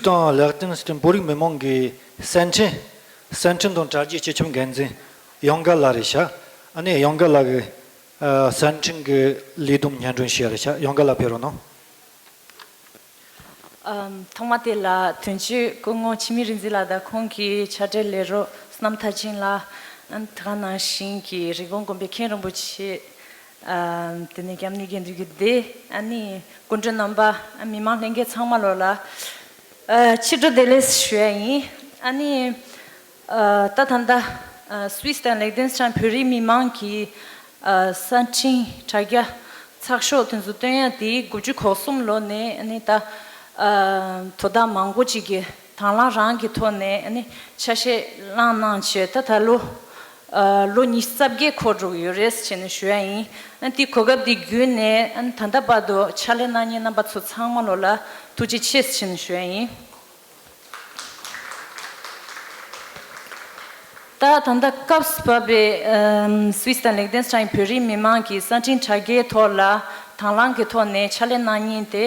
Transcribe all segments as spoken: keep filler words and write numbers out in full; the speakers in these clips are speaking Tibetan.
ཏང་ལེགས་ལྡན་ཚོགས་པ་བོད་རིགས་མི་མང་གི་གསར་འཕྲིན་གསར་འཕྲིན་དང་དྲ་རྒྱའི་སྤྱི་ཁྱབ་འགན་འཛིན་ཡང་དགའ་ལགས་རེད་ཤག་ཨ་ནི་ཡང་དགའ་ལགས་ཀྱི་ཨ་གསར་འཕྲིན་གྱི་ལས་བསྡོམས་སྙན་སྒྲོན་ཞུ་ཡ་རེད་ཤག་ཡང་དགའ་ལགས་ཕེབས་རོགས་གནང་། ཨམ། ཐོག་མ་དེ་ལ་དོན་གཅོད་སྐུ་ངོ་འཆི་མེད་རིག་འཛིན་ལགས་དང་ཁོང་གི་ཕྱག་སྦྲེལ་ལས་རོགས་བསོད་ནམས་མཐར་ཕྱིན་ལགས། ཨམ། དེ་ག་ནང་བཞིན་གྱི་རི་ཀོན་དགོན་པའི་མཁན་རིན་པོ་ཆེ། ཨམ། དེ་ནས་རྒྱབ་གཉེར་འགན་འཛིན་གྱི་སྡེ། ཨ་ནི་སྐུ་མགྲོན་རྣམ་པ། ཨ། མི་མང་ལྷན་རྒྱས་ཚང་མ་ལོ་ལ། ཨ། ཕྱི་དྲོ་བདེ་ལེགས་ཞུ་ཡ་ཡིན། ཨ་ནི། ཨ། ད་ད་ལྟ། ཨ། སུད་སི་དང་ལེགས་ལྡན་སི་ཊན་བོད་རིགས་མི་མང་གི། ཨ། གསར་འཕྲིན་དྲ་རྒྱ་ཚགས་ཤོག་དེ་ཚོ་སྟོན་ཡ་དེ་དགུ་བཅུ་གོ་གསུམ་ལོ་ནས་ཨ་ནི་ད། ཨ། དོ་བདག་མང་པོ་ཅིག་གིས་དང་བླངས་རང་གི་ཐོག་ནས་ཨ་ནི་ཆ་ཤས་བླངས་གནང་བྱས། ད་ད་ལོ། ཨ། ལོ་ཉི་ཤུ་རྩ་བརྒྱད་འཁོར་འགྲོ་གི་ཡོད་རེད་ཟེར་ནས་ཞུ་ཡ་ཡིན། ཨ། དེ་གོ་སྐབས་དེ་བརྒྱུད་ནས་ཨ་ནི་ད་ལྟ་བར་དུ་ཕྱག་ལས་གནང་མཁན་རྣམ་པ་ཚོ་ཚང་མ་ལོ་ལ་ཐུགས་རྗེ་ཆེ་ཟེར་ནས་ཞུ་ཡ་ཡིན། ད་ད་ལྟ་སྐབས་སུ་བབས་པའི། ཨམ། སུད་སི་དང་ལེགས་ལྡན་སི་ཊན་བོད་རིགས་མི་མང་གི་གསར་འཕྲིན་དྲ་རྒྱའི་ཐོག་ལ་དང་བླངས་ཀྱི་ཐོག་ནས་ཕྱག་ལས་གནང་མཁན་དེ་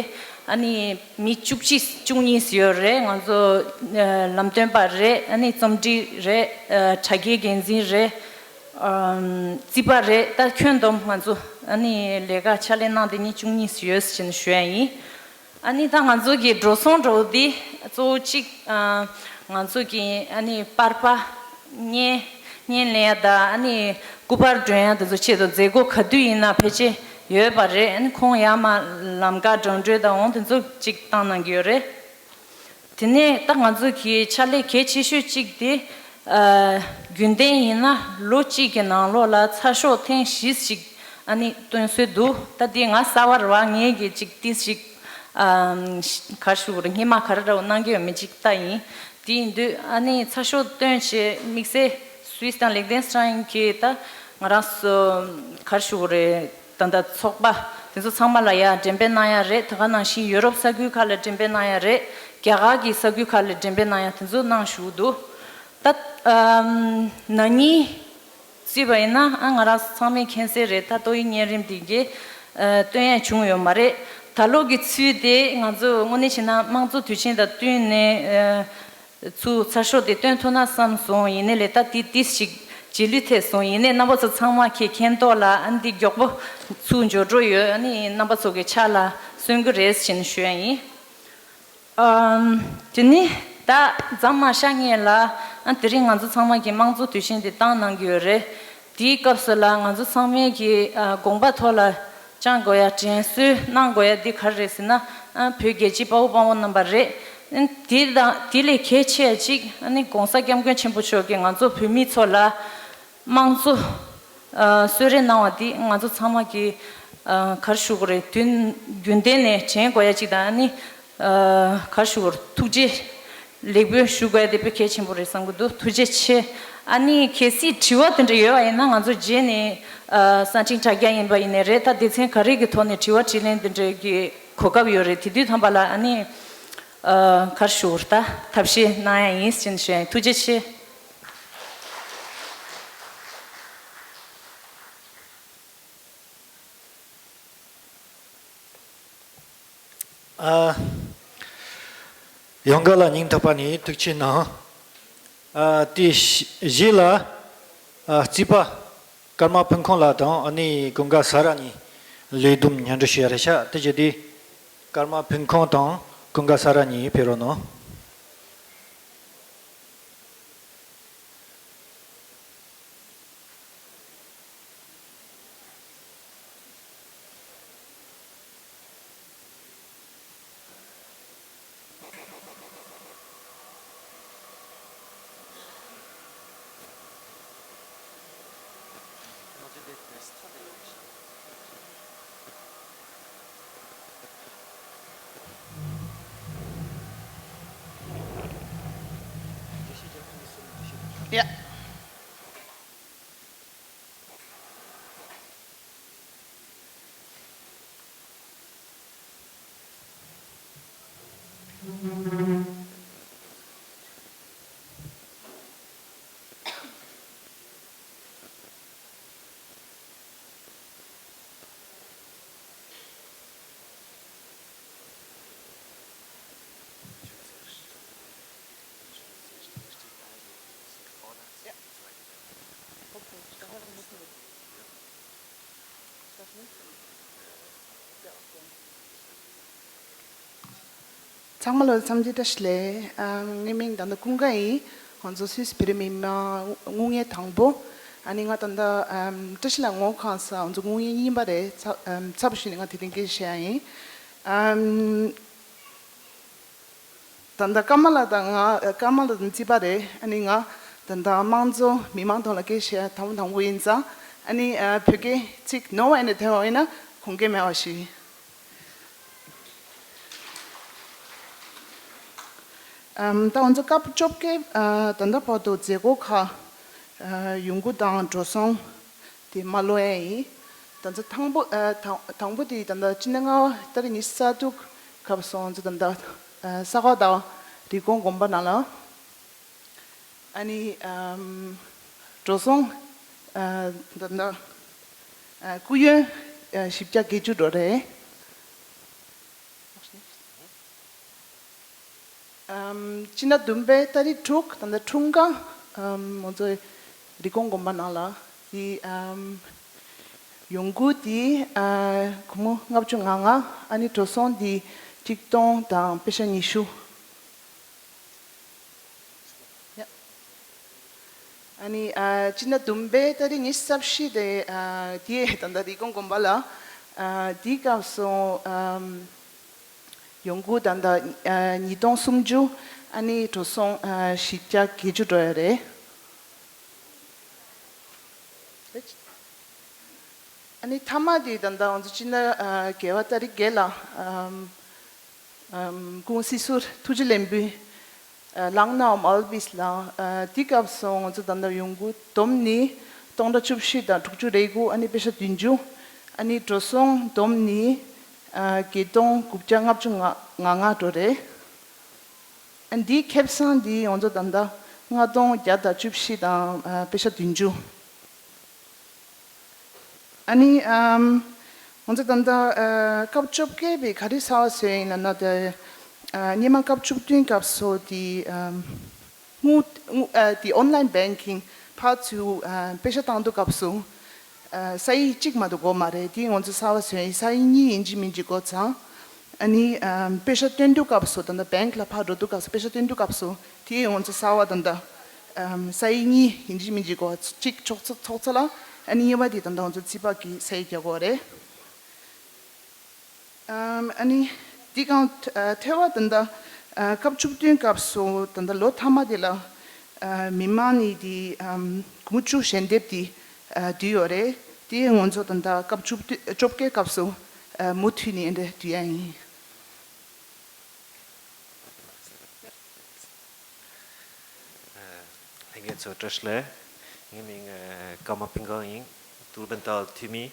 ཨ་ནི་མི་བཅུ་གཅིག་བཅུ་གཉིས་ཡོད་རེད། ང་ཚོ། ཨ། ལམ་སྟོན་པ་རེད། ཨ་ནི་རྩོམ་སྒྲིག་རེད། ཨ། དྲ་རྒྱའི་འགན་འཛིན་རེད། ཨམ། རྩིས་པ་རེད། ད་ཁྱོན་བསྡོམས་ང་ཚོ་ཨ་ནི་ལས་ཀ་ཕྱག་ལས་གནང་བསྡད་མཁན་བཅུ་གཉིས་ཡོད་ཟེར་ནས་ཞུ་ཡ་ཡིན། ཨ་ནི་ད་ང་ཚོ་གི་འགྲོ་སོང་འགྲོ་འདི་གཙོ་བོ་གཅིག་ཨ། ང་ཚོ་གི་ཨ་ནི་པར་པ། བརྙན། བརྙན་ལེན་ཡ་དང་ཨ་ནི་སྐུ་པར་སྒྲོན་ཡ་དེ་ཚོ་ཆེད་དུ་མཛད་སྒོ་ག་དུས་ཡིན་ན་ཕལ་ཆེར་ཡོད་པ་རེད། ཨ་ནི་ཁོང་ཡར་མར་ལམ་ཁ་འགྲོ་གྲོན་དང་འོང་དེ་ཚོ་གཅིག་བཏང་གནང་གི་ཡོད་རེད། དེ་ནས་ད་ང་ཚོ་གི་ཕྱག་ལས་གལ་ཆེ་ཤོས་གཅིག་དེ། ཨ། རྒྱུན་ལྡན་ཡིན་ན་ལོ་གཅིག་གི་ནང་ལོགས་ལ་ཚགས་ཤོག་ཐེངས་བཞི་ཞིག་ཨ་ནི་སྟོན་སྲོལ་འདུག་ད་དེ་ང་གསར་པ་རེད་བ། ངས་གི་ཅིག་ཏིས་ཞིག་ཨམ། ག་རེ་ཞུ་དགོས་རེད། སྔོན་མ་ག་རེ་འདྲ་བོ་གནང་གི་ཡོད་མེད་ཅིག་ལྟ་ཡིན། དེ་ཡིན་དུས་ཨ་ནི་ཚགས་ཤོག་སྟོན་བྱས་དམིགས་བསལ་སུད་སི་དང་ལེགས་ལྡན་སི་ཊན་གྱི་ད་ང་རང་ཚོ་ག་རེ་ཞུ་དགོས་རེད། ད་ལྟ་ཚོགས་པ་དེ་ཚོ་ཚང་མ་ལ་ཡ་འགྲེམས་སྤེལ་གནང་ཡ་རེད། དེ་ག་ནང་བཞིན་ཡུ་རོབ་ས་ཁུལ་ཁག་ལ་འགྲེམས་སྤེལ་གནང་ཡ་རེད། རྒྱ་གར་གྱི་ས་ཁུལ་ཁག་ལ་འགྲེམས་སྤེལ་གནང་ཡ་དེ་ཚོ་གནང་བཞུགས་འདུག་ད་ཨམ། ན་ནིང་བརྩིས་པ་ཡིན་ན། ཨ། ང་རང་ཚང་མས་མཁྱེན་གསལ་རེད། ད་ཏོག་དབྱིབས་གཉན་རིམས་དེ་གའི་ཨ། སྟོན་ཡ་བྱུང་ཡོད་མ་རེད། ད་ལོ་གི་ཚུལ་དེ་ང་ཚོ་དངོས་གནས་བྱས་ན་དམངས་གཙོ་དུས་ཆེན་དང་བསྟུན་ནས་ཨ། ཚུར་ཚགས་ཤོག་དེ་སྟོན་ཐུབ་ན་བསམ་སོང་། ཡིན་ནའི་ལས་ད་དེ་ཏིས་ཞིག་རྗེས་ལུས་ཐེབས་སོང་། ཡིན་ནའི་རྣམ་པ་ཚོ་ཚང་མ་གིས་མཁྱེན་ཐོག་ལ་ཨ་ནི་འདི་མགྱོགས་པོ་ཚུར་འབྱོར་འགྲོ་ཡོད། ཨ་ནི་རྣམ་པ་ཚོ་གི་ཕྱག་ལ་སོན་གི་རེད་ཟེར་ནས་ཞུ་ཡ་ཡིན། ཨམ། དེ་ནི་ད་མཚམས་མ་བཞག་སྔོན་ལ། ཨ། དེ་རིང་ང་ཚོ་ཚང་མ་གིས་དམངས་གཙོ་དུས་ཆེན་དེ་བཏང་གནང་གི་ཡོད་རེད། དེའི་སྐབས་སུ་ལ་ང་ཚོ་ཚང་མས་ཀྱི་ཨ། དགོངས་པ་ཐོག་ལ་བཅངས་དགོས་ཡ། དྲན་གསོ་གནང་དགོས་ཡ་འདི་ག་རེ་རེད་ཟེར་ན། ཨ། བོད་རྒྱལ་གཅེས་དཔའ་བོ་དཔའ་མོ་རྣམ་པ་རེད། ཨ། དེ་དང་དེ་ལས་གལ་ཆེ་ཡ་གཅིག་ཨ་ནི་༸གོང་ས་༸སྐྱབས་མགོན་ཆེན་པོ་མཆོག་གིས་ང་ཚོ་བོད་མི་ཚོ་ལ་དམངས་གཙོ་ཨ། གསོལ་རས་གནང་བ་འདི་ང་ཚོ་ཚང་མ་གིས་ཨ། ག་རེ་ཞུ་དགོས་རེད། དུས་རྒྱུན་ལྡན་ནས་དྲན་དགོས་ཡ་གཅིག་དང་། ཨ་ནི་ཨ། ག་རེ་ཞུ་དགོས་རེད། ཐུགས་རྗེ་ལེགས་འབུལ་ཞུ་དགོས་ཡ་དེ་དཔེ་གལ་ཆེན་པོ་རེད་བསམ་གྱི་འདུག་ཐུགས་རྗེ་ཆེ། ཨ་ནི་གལ་སྲིད་དྲི་བ་དེ་འདྲ་ཡོད་པ་ཡིན་ན་ང་ཚོ་རྗེས་ནས་ཨ། གསར་འཕྲིན་དྲ་རྒྱ་ཡིན་པ་ཡིན་ནའི་རེད། ད་སྡེ་ཚན་ག་རེ་གི་ཐོག་ནས་དྲི་བ་དྲིས་ལན་དེ་འདྲ་གི་གོ་སྐབས་ཡོད་རེད། དེ་དུས་ཙམ་པ་ལ་ཨ་ནི་ཨ། ག་རེ་ཞུ་དགོས་རེད། ད་ཐབས་ཤེས་གནང་ཡ་ཡིན་ཟེར་ནས་ཞུ་ཡ་ཡིན། ཐུགས་རྗེ་ཆེ། ཨ། ཡང་དགའ་ལགས་སྙིང་ཐག་པ་ནས་ཐུགས་རྗེ་གནང་། ཨ། དེ་རྗེས་ལ་ཨ། རྩིས་པ་ཀརྨ་ཕུན་ཁང་ལགས་དང་ཨ་ནི་ཀུན་དགའ་ས་ར་གཉིས་ལས་བསྡོམས་སྙན་སྒྲོན་ཞུ་ཡ་རེད་ཤག་དེ་བྱས་ཏེ་ཀརྨ་ཕུན་ཁང་དང་ཀུན་དགའ་ས་ར་གཉིས་ཕེབས་རོགས་གནང་། ཡ། ཚང་མ་ལ་འཚམས་འདྲི་བཀྲ་ཤིས་བདེ་ལེགས། ཨ། ངའི་མིང་ད་ནི་ཀུན་དགའ་ཡིན། ང་ཚོ་སུད་སི་བོད་རིགས་མི་མང་དངུལ་གཉེར་དང་པོ། ཨ་ནི་ང་ད་ལྟ་ཨམ་བཀྲ་ཤིས་ལ་ངོ་གང་ས་ང་ཚོ་དངུལ་གཉེར་གཉིས་པ་རེད། ཚ་ཨམ་ཚབ་ཞུས་ནས་ང་དེ་རིང་སྐད་ཆ་བཤད་ཡ་ཡིན། ཨམ། ད་ལྟ་ཀརྨ་ལགས་དང་ང་། ཀརྨ་ལགས་དང་རྩིས་པ་རེད། ཨ་ནི་ང་ད་ལྟ་དམངས་གཙོ་མི་མང་ཐོག་ལ་སྐད་ཆ་དང་པོ་དང་པོ་ཡིན་ཙང་། ཨ་ནི་ཨ་བོད་སྐད་ཅིག་ནོར་བ་ཡིན་ན་ཐལ་བ་ཡིན་ན་དགོངས་འགལ་མེད་པ་ཞིག་ཨམ། ད་ང་ཚོ་སྐབས་བཅོ་བརྒྱད། ཨ། ད་ལྟ་བར་དུ་མཛད་སྒོ་ཁག་ཨ། ཡོང་སྒོ་དང་འགྲོ་སོང་དེ་མ་ལོག་ཡ་ཡིན། ད་ལྟ་དང་པོ། ཨ། དང་དང་པོ་དེ་ད་ལྟ་སྤྱི་ཟླ་ལྔ་པ་ཏ་རིག་ཉི་ཤུ་རྩ་དྲུག་སྐབས་སུ་ང་ཚོ་ད་ལྟ་ཨ། ས་ག་ཟླ་བ་རི་ཀོན་དགོན་པ་ནང་ལ། ཨ་ནི་ཨམ། འགྲོ་སོང་ཨ། ད་ལྟ་ཨ། སྐུ་ཡོན་ཨ། བཞི་བརྒྱ་བརྒྱད་ཅུ་འགྲོ་རེད། ཨམ། སྤྱི་ཟླ་བདུན་པའི་ཏ་རིག་དྲུག་ད་ལྟ་འཁྲུངས་སྐར་ཨམ། ང་ཚོའི་རི་ཀོན་དགོན་པ་ནང་ལ་དེ་ཨམ། ཡོང་སྒོ་དེ་ཨ། སྒོར་མོ་ལྔ་བཅུ་ང་ལྔ། ཨ་ནི་འགྲོ་སོང་དེ་ཆིག་སྟོང་དང་པེ་ཤ་ཉི་ཤུ། ཡ། ཨ་ནི་ཨ། སྤྱི་ཟླ་བདུན་པའི་ཏ་རིག་ཉི་ཤུ་རྩ་བཞི་དེ་ཨ། དེ་ད་ལྟ་རི་ཀོན་དགོན་པ་ལ་ཨ། དེའི་སྐབས་སུ་ཨམ། ཡོང་སྒོ་ད་ལྟ་ཨ། ཉིས་སྟོང་སུམ་ཅུ། ཨ་ནི་འགྲོ་སོང་ཨ། བཞི་བརྒྱ་བརྒྱད་ཅུ་འགྲོ་ཡ་རེད། ཨ་ནི་མཐའ་མ་དེ་ད་ལྟ་ང་ཚོ་སྤྱི་ཟླ་ཨ། བརྒྱད་པ་ཏ་རིག་བརྒྱད་ལ་ཨམ། ཨམ། སྐུ་ངོ་སྲིད་ཟུར་ཐུགས་རྗེ་ལེགས་འབུལ་ཨ། ལགས་ནའོ་མལ་ཌིབས་ལ། ཨ། དེའི་སྐབས་སུ་ང་ཚོ་ད་ལྟ་ཡོང་སྒོ་བསྡོམས་ནི་སྟོང་ཕྲག་བཅུ་བཞི་དང་དྲུག་ཅུ་རེ་དགུ། ཨ་ནི་པེ་ཤ་བདུན་ཅུ། ཨ་ནི་འགྲོ་སོང་བསྡོམས་ནི་ཨ། བརྒྱད་སྟོང་དགུ་བརྒྱ་ལྔ་བཅུ་ང་ལྔ་འགྲོ་རེད། ཨ། འདིའི་ཁེ་བཟང་འདི་ང་ཚོ་ད་ལྟ་ལྔ་སྟོང་བརྒྱ་དང་བཅུ་བཞི་དང་ཨ། པེ་ཤ་བདུན་ཅུ། ཨ་ནི་ཨམ། ང་ཚོ་ད་ལྟ་ཨ། སྐབས་བཅོ་བརྒྱད་པའི་ག་རེ་གསར་པ་བཟོས་ཡིན་ལབ་ན། དེ་ཨ། སྔོན་མ་སྐབས་བཅུ་བདུན་སྐབས་སུ་དེ་ཨམ། དངུལ་དངུལ་ཨ། དེ་ཨོན་ལན་བེང་ཀིང་ཕར་ཚུར་ཨ། པེ་ཤ་བཏང་དུས་སྐབས་སུ་ཨ། ས་ཡིག་གཅིག་མ་གཏོགས་དགོས་མ་རེད། དེ་ང་ཚོ་གསར་པ་བཟོས་ཡིན། ས་ཡིག་གཉིས་ཡིན་གཅིག་མིན་གཅིག་དགོས་ཙང་། ཨ་ནི་ཨམ། པེ་ཤ་བཏོན་དུས་སྐབས་སུ། ད་ལྟ་བེང་ལ་ཕར་འགྲོ་དུས་སྐབས་སུ། པེ་ཤ་བཏོན་དུས་སྐབས་སུ་དེ་ང་ཚོ་གསར་པ་ད་ལྟ་ཨམ། ས་ཡིག་གཉིས་ཡིན་གཅིག་མིན་གཅིག་དགོས། གཅིག་ཚོགས་ཚོགས་ཚོགས་ཚ་ལ། ཨ་ནི་གཉིས་པ་དེ་ད་ལྟ་ང་ཚོ་རྩིས་པ་གི་ས་ཡིག་རྒྱག་དགོས་རེད། ཨམ། ཨ་ནི་འདི་གང་ཨ། ཐོས་པ་ད་ལྟ་ཨ། སྐབས་བཅུ་བདུན་སྐབས་སུ་ད་ལྟ་ལོ་མཐའ་མ་དེ་ལ་ཨ། མི་མང་ནས་དེ་ཨམ། སྒོར་མོ་བཅུ་ཞལ་འདེབས་དེ་ཨ། བསྡུས་ཡོད་རེད། དེ་ང་ཚོ་ད་ལྟ་སྐབས་བཅུ་བདུན་བཅོ་བརྒྱད་སྐབས་སུ་ཨ། མུ་མཐུད་ནས་འདི་འདྲ་བསྡུ་ཡ་ཡིན། ལྷན་རྒྱས་ཚོ་བཀྲ་ཤིས་བདེ་ལེགས། ངའི་མིང་ཀརྨ་པིང་ཀང་ཡིན། ཏུར་བན་ཏཱལ་འཐུས་མི།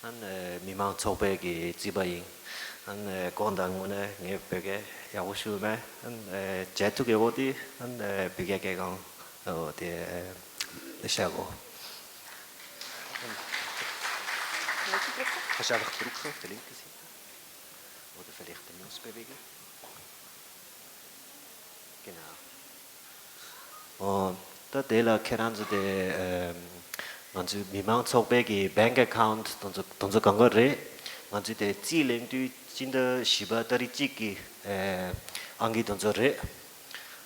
ཨན། མི་མང་ཚོགས་པའི་གི་རྩིས་པ་ཡིན། ཨན། དགོངས་དག་ངོས་ནས་ངའི་བོད་སྐད་ཡག་པོ་ཞུ་མེད། ཨན། བྱེད་ཐུབ་ཡག་པོ་དེ། ཨན། བོད་སྐད་སྐད་གང་དེ་བཤད་གོ། Пожалуйста, рука, филин кисита. Вот филин кисита. Genau. ཨོ། ད་དེ་ལ་ཁྱེད་རང་ཚོ་དེ་ཨེམ། ང་ཚོའི་མི་མང་ཚོགས་པའི་གི་bank account དེ་ཚོ་དེ་ཚོ་གང་ག་རེད། ང་ཚོའི་དེ་རྩིས་ལེན་དུས་སྤྱི་ཟླ་བཞི་པ་ཏ་རིག་གཅིག་གི་ཨེ། ཨང་ཀི་དེ་ཚོ་རེད།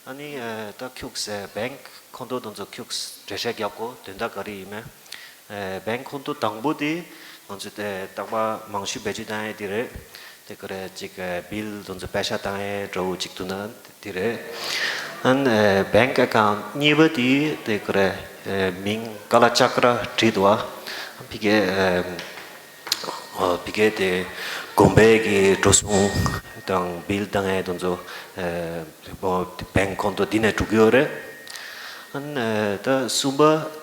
ཨ་ནི་ཨེ། ད་ཁྱུགས་ཨེ། bank account དེ་ཚོ་ཁྱུགས་འགྲེལ་བཤད་རྒྱབ་དགོས། དོན་དག་ག་རེ་ཡིན་མིན། ཨེ། bank account དང་པོ་དེ་ང་ཚོའི་དེ་རྟག་པར་མང་ཤོས་བེད་སྤྱོད་བཏང་ཡས་དེ་རེད། དེ་ག་རེ་ཅིག་ཨེ། བིལ་དེ་ཚོ་པེ་ཤ་བཏང་ཡས་འདྲ་བོ་ཅིག་འདུག་ན་དེ་རེད། ཨན། ཨེ། bank account གཉིས་པ་དེ་དེ་ག་རེ་ཨེ། མིང་ཀ་ལ་ཅཀྲ་བྲིས་འདུག་བ། ཕ་གིའི་ཨེ། ཨོ། ཕ་གིའི་དེ་དགོན་པའི་གི་འགྲོ་སོང་དང་བིལ་བཏང་ཡས་དེ་ཚོ་ཨེ། ཨོ། bank account འདི་ནས་འགྲོ་གི་ཡོད་རེད། ཨན། ཨེ། ད་གསུམ་པ་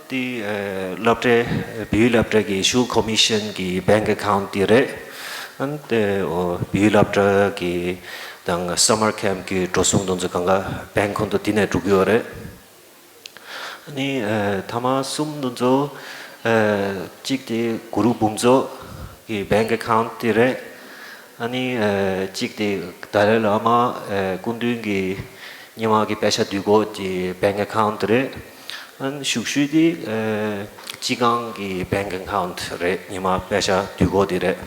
དེ་ཨེ། སློབ་གྲྭའི་བོད་ཡིག་སློབ་གྲྭ་གི་ཤུལ་commission གི་bank account དེ་རེད། ཨན། དེ་ཨོ། བོད་ཡིག་སློབ་གྲྭ་གི་དང་summer camp གི་འགྲོ་སོང་དེ་ཚོ་གང་ག་bank account དེ་ནས་འགྲོ་གི་ཡོད་རེད། ཨ་ནི་ཨེ། ཐ་མ་གསུམ་དེ་ཚོ་ཨེ། གཅིག་དེ་གུ་རུ་འབུམ་ཚོགས་ཀྱི་bank account དེ་རེད། ཨ་ནི་ཨེ། གཅིག་དེ་ཏཱ་ལའི་བླ་མ་ཨེ། སྐུ་མདུན་གྱི་སྔོན་མ་གི་པེ་ཤ་བསྡུ་སྒོ་གི་bank account དེ་རེད། ཨན་ཞུགས་ཞུས་དེ་སྤྱི་ཁང་གི་bank account རེད། ཉི་མ་པད་ཤག་བསྡུ་སྒོ་དེ་རེད།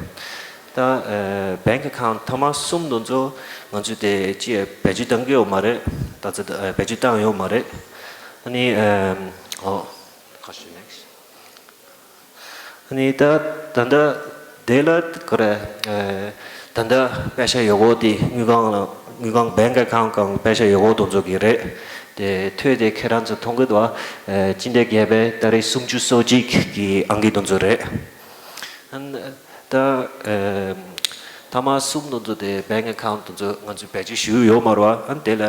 ད་bank account ཐ་མ་གསུམ་དེ་ཚོ་ང་ཚོས་དེ་ཅི་བེད་སྤྱོད་བཏང་གི་ཡོད་མ་རེད། ད་ཚོད་བེད་སྤྱོད་བཏང་ཡོད་མ་རེད། ཨ་ནི་ཨོ། ཨ་ནི་ད་ད་ལྟ་དེ་ལ་ཁོ་རེ་ད་ལྟ་པད་ཤག་ཡོད་གོ་དེ་དངུལ་ཁང་ལ་དངུལ་ཁང་bank account གང་པད་ཤག་ཡོད་གོ་དེ་ཚོ་གི་རེད། དེ་ཐོས་དེ་ཁྱེད་རང་ཚོ་མཐོང་གི་འདུག་ཨ། སྤྱི་ཟླ་བརྒྱད་པའི་ཏ་རིག་སུམ་ཅུ་སོ་གཅིག་གི་ཨང་ཀི་དེ་ཚོ་རེད། ཨ་ནི་ད་ཐ་མ་གསུམ་དེ་ཚོ་དེ་bank account དེ་ཚོ་ང་ཚོས་བེད་སྤྱོད་ཞུས་ཡོད་མ་རེད་བ། ཨ་ནི་དེ་ལ་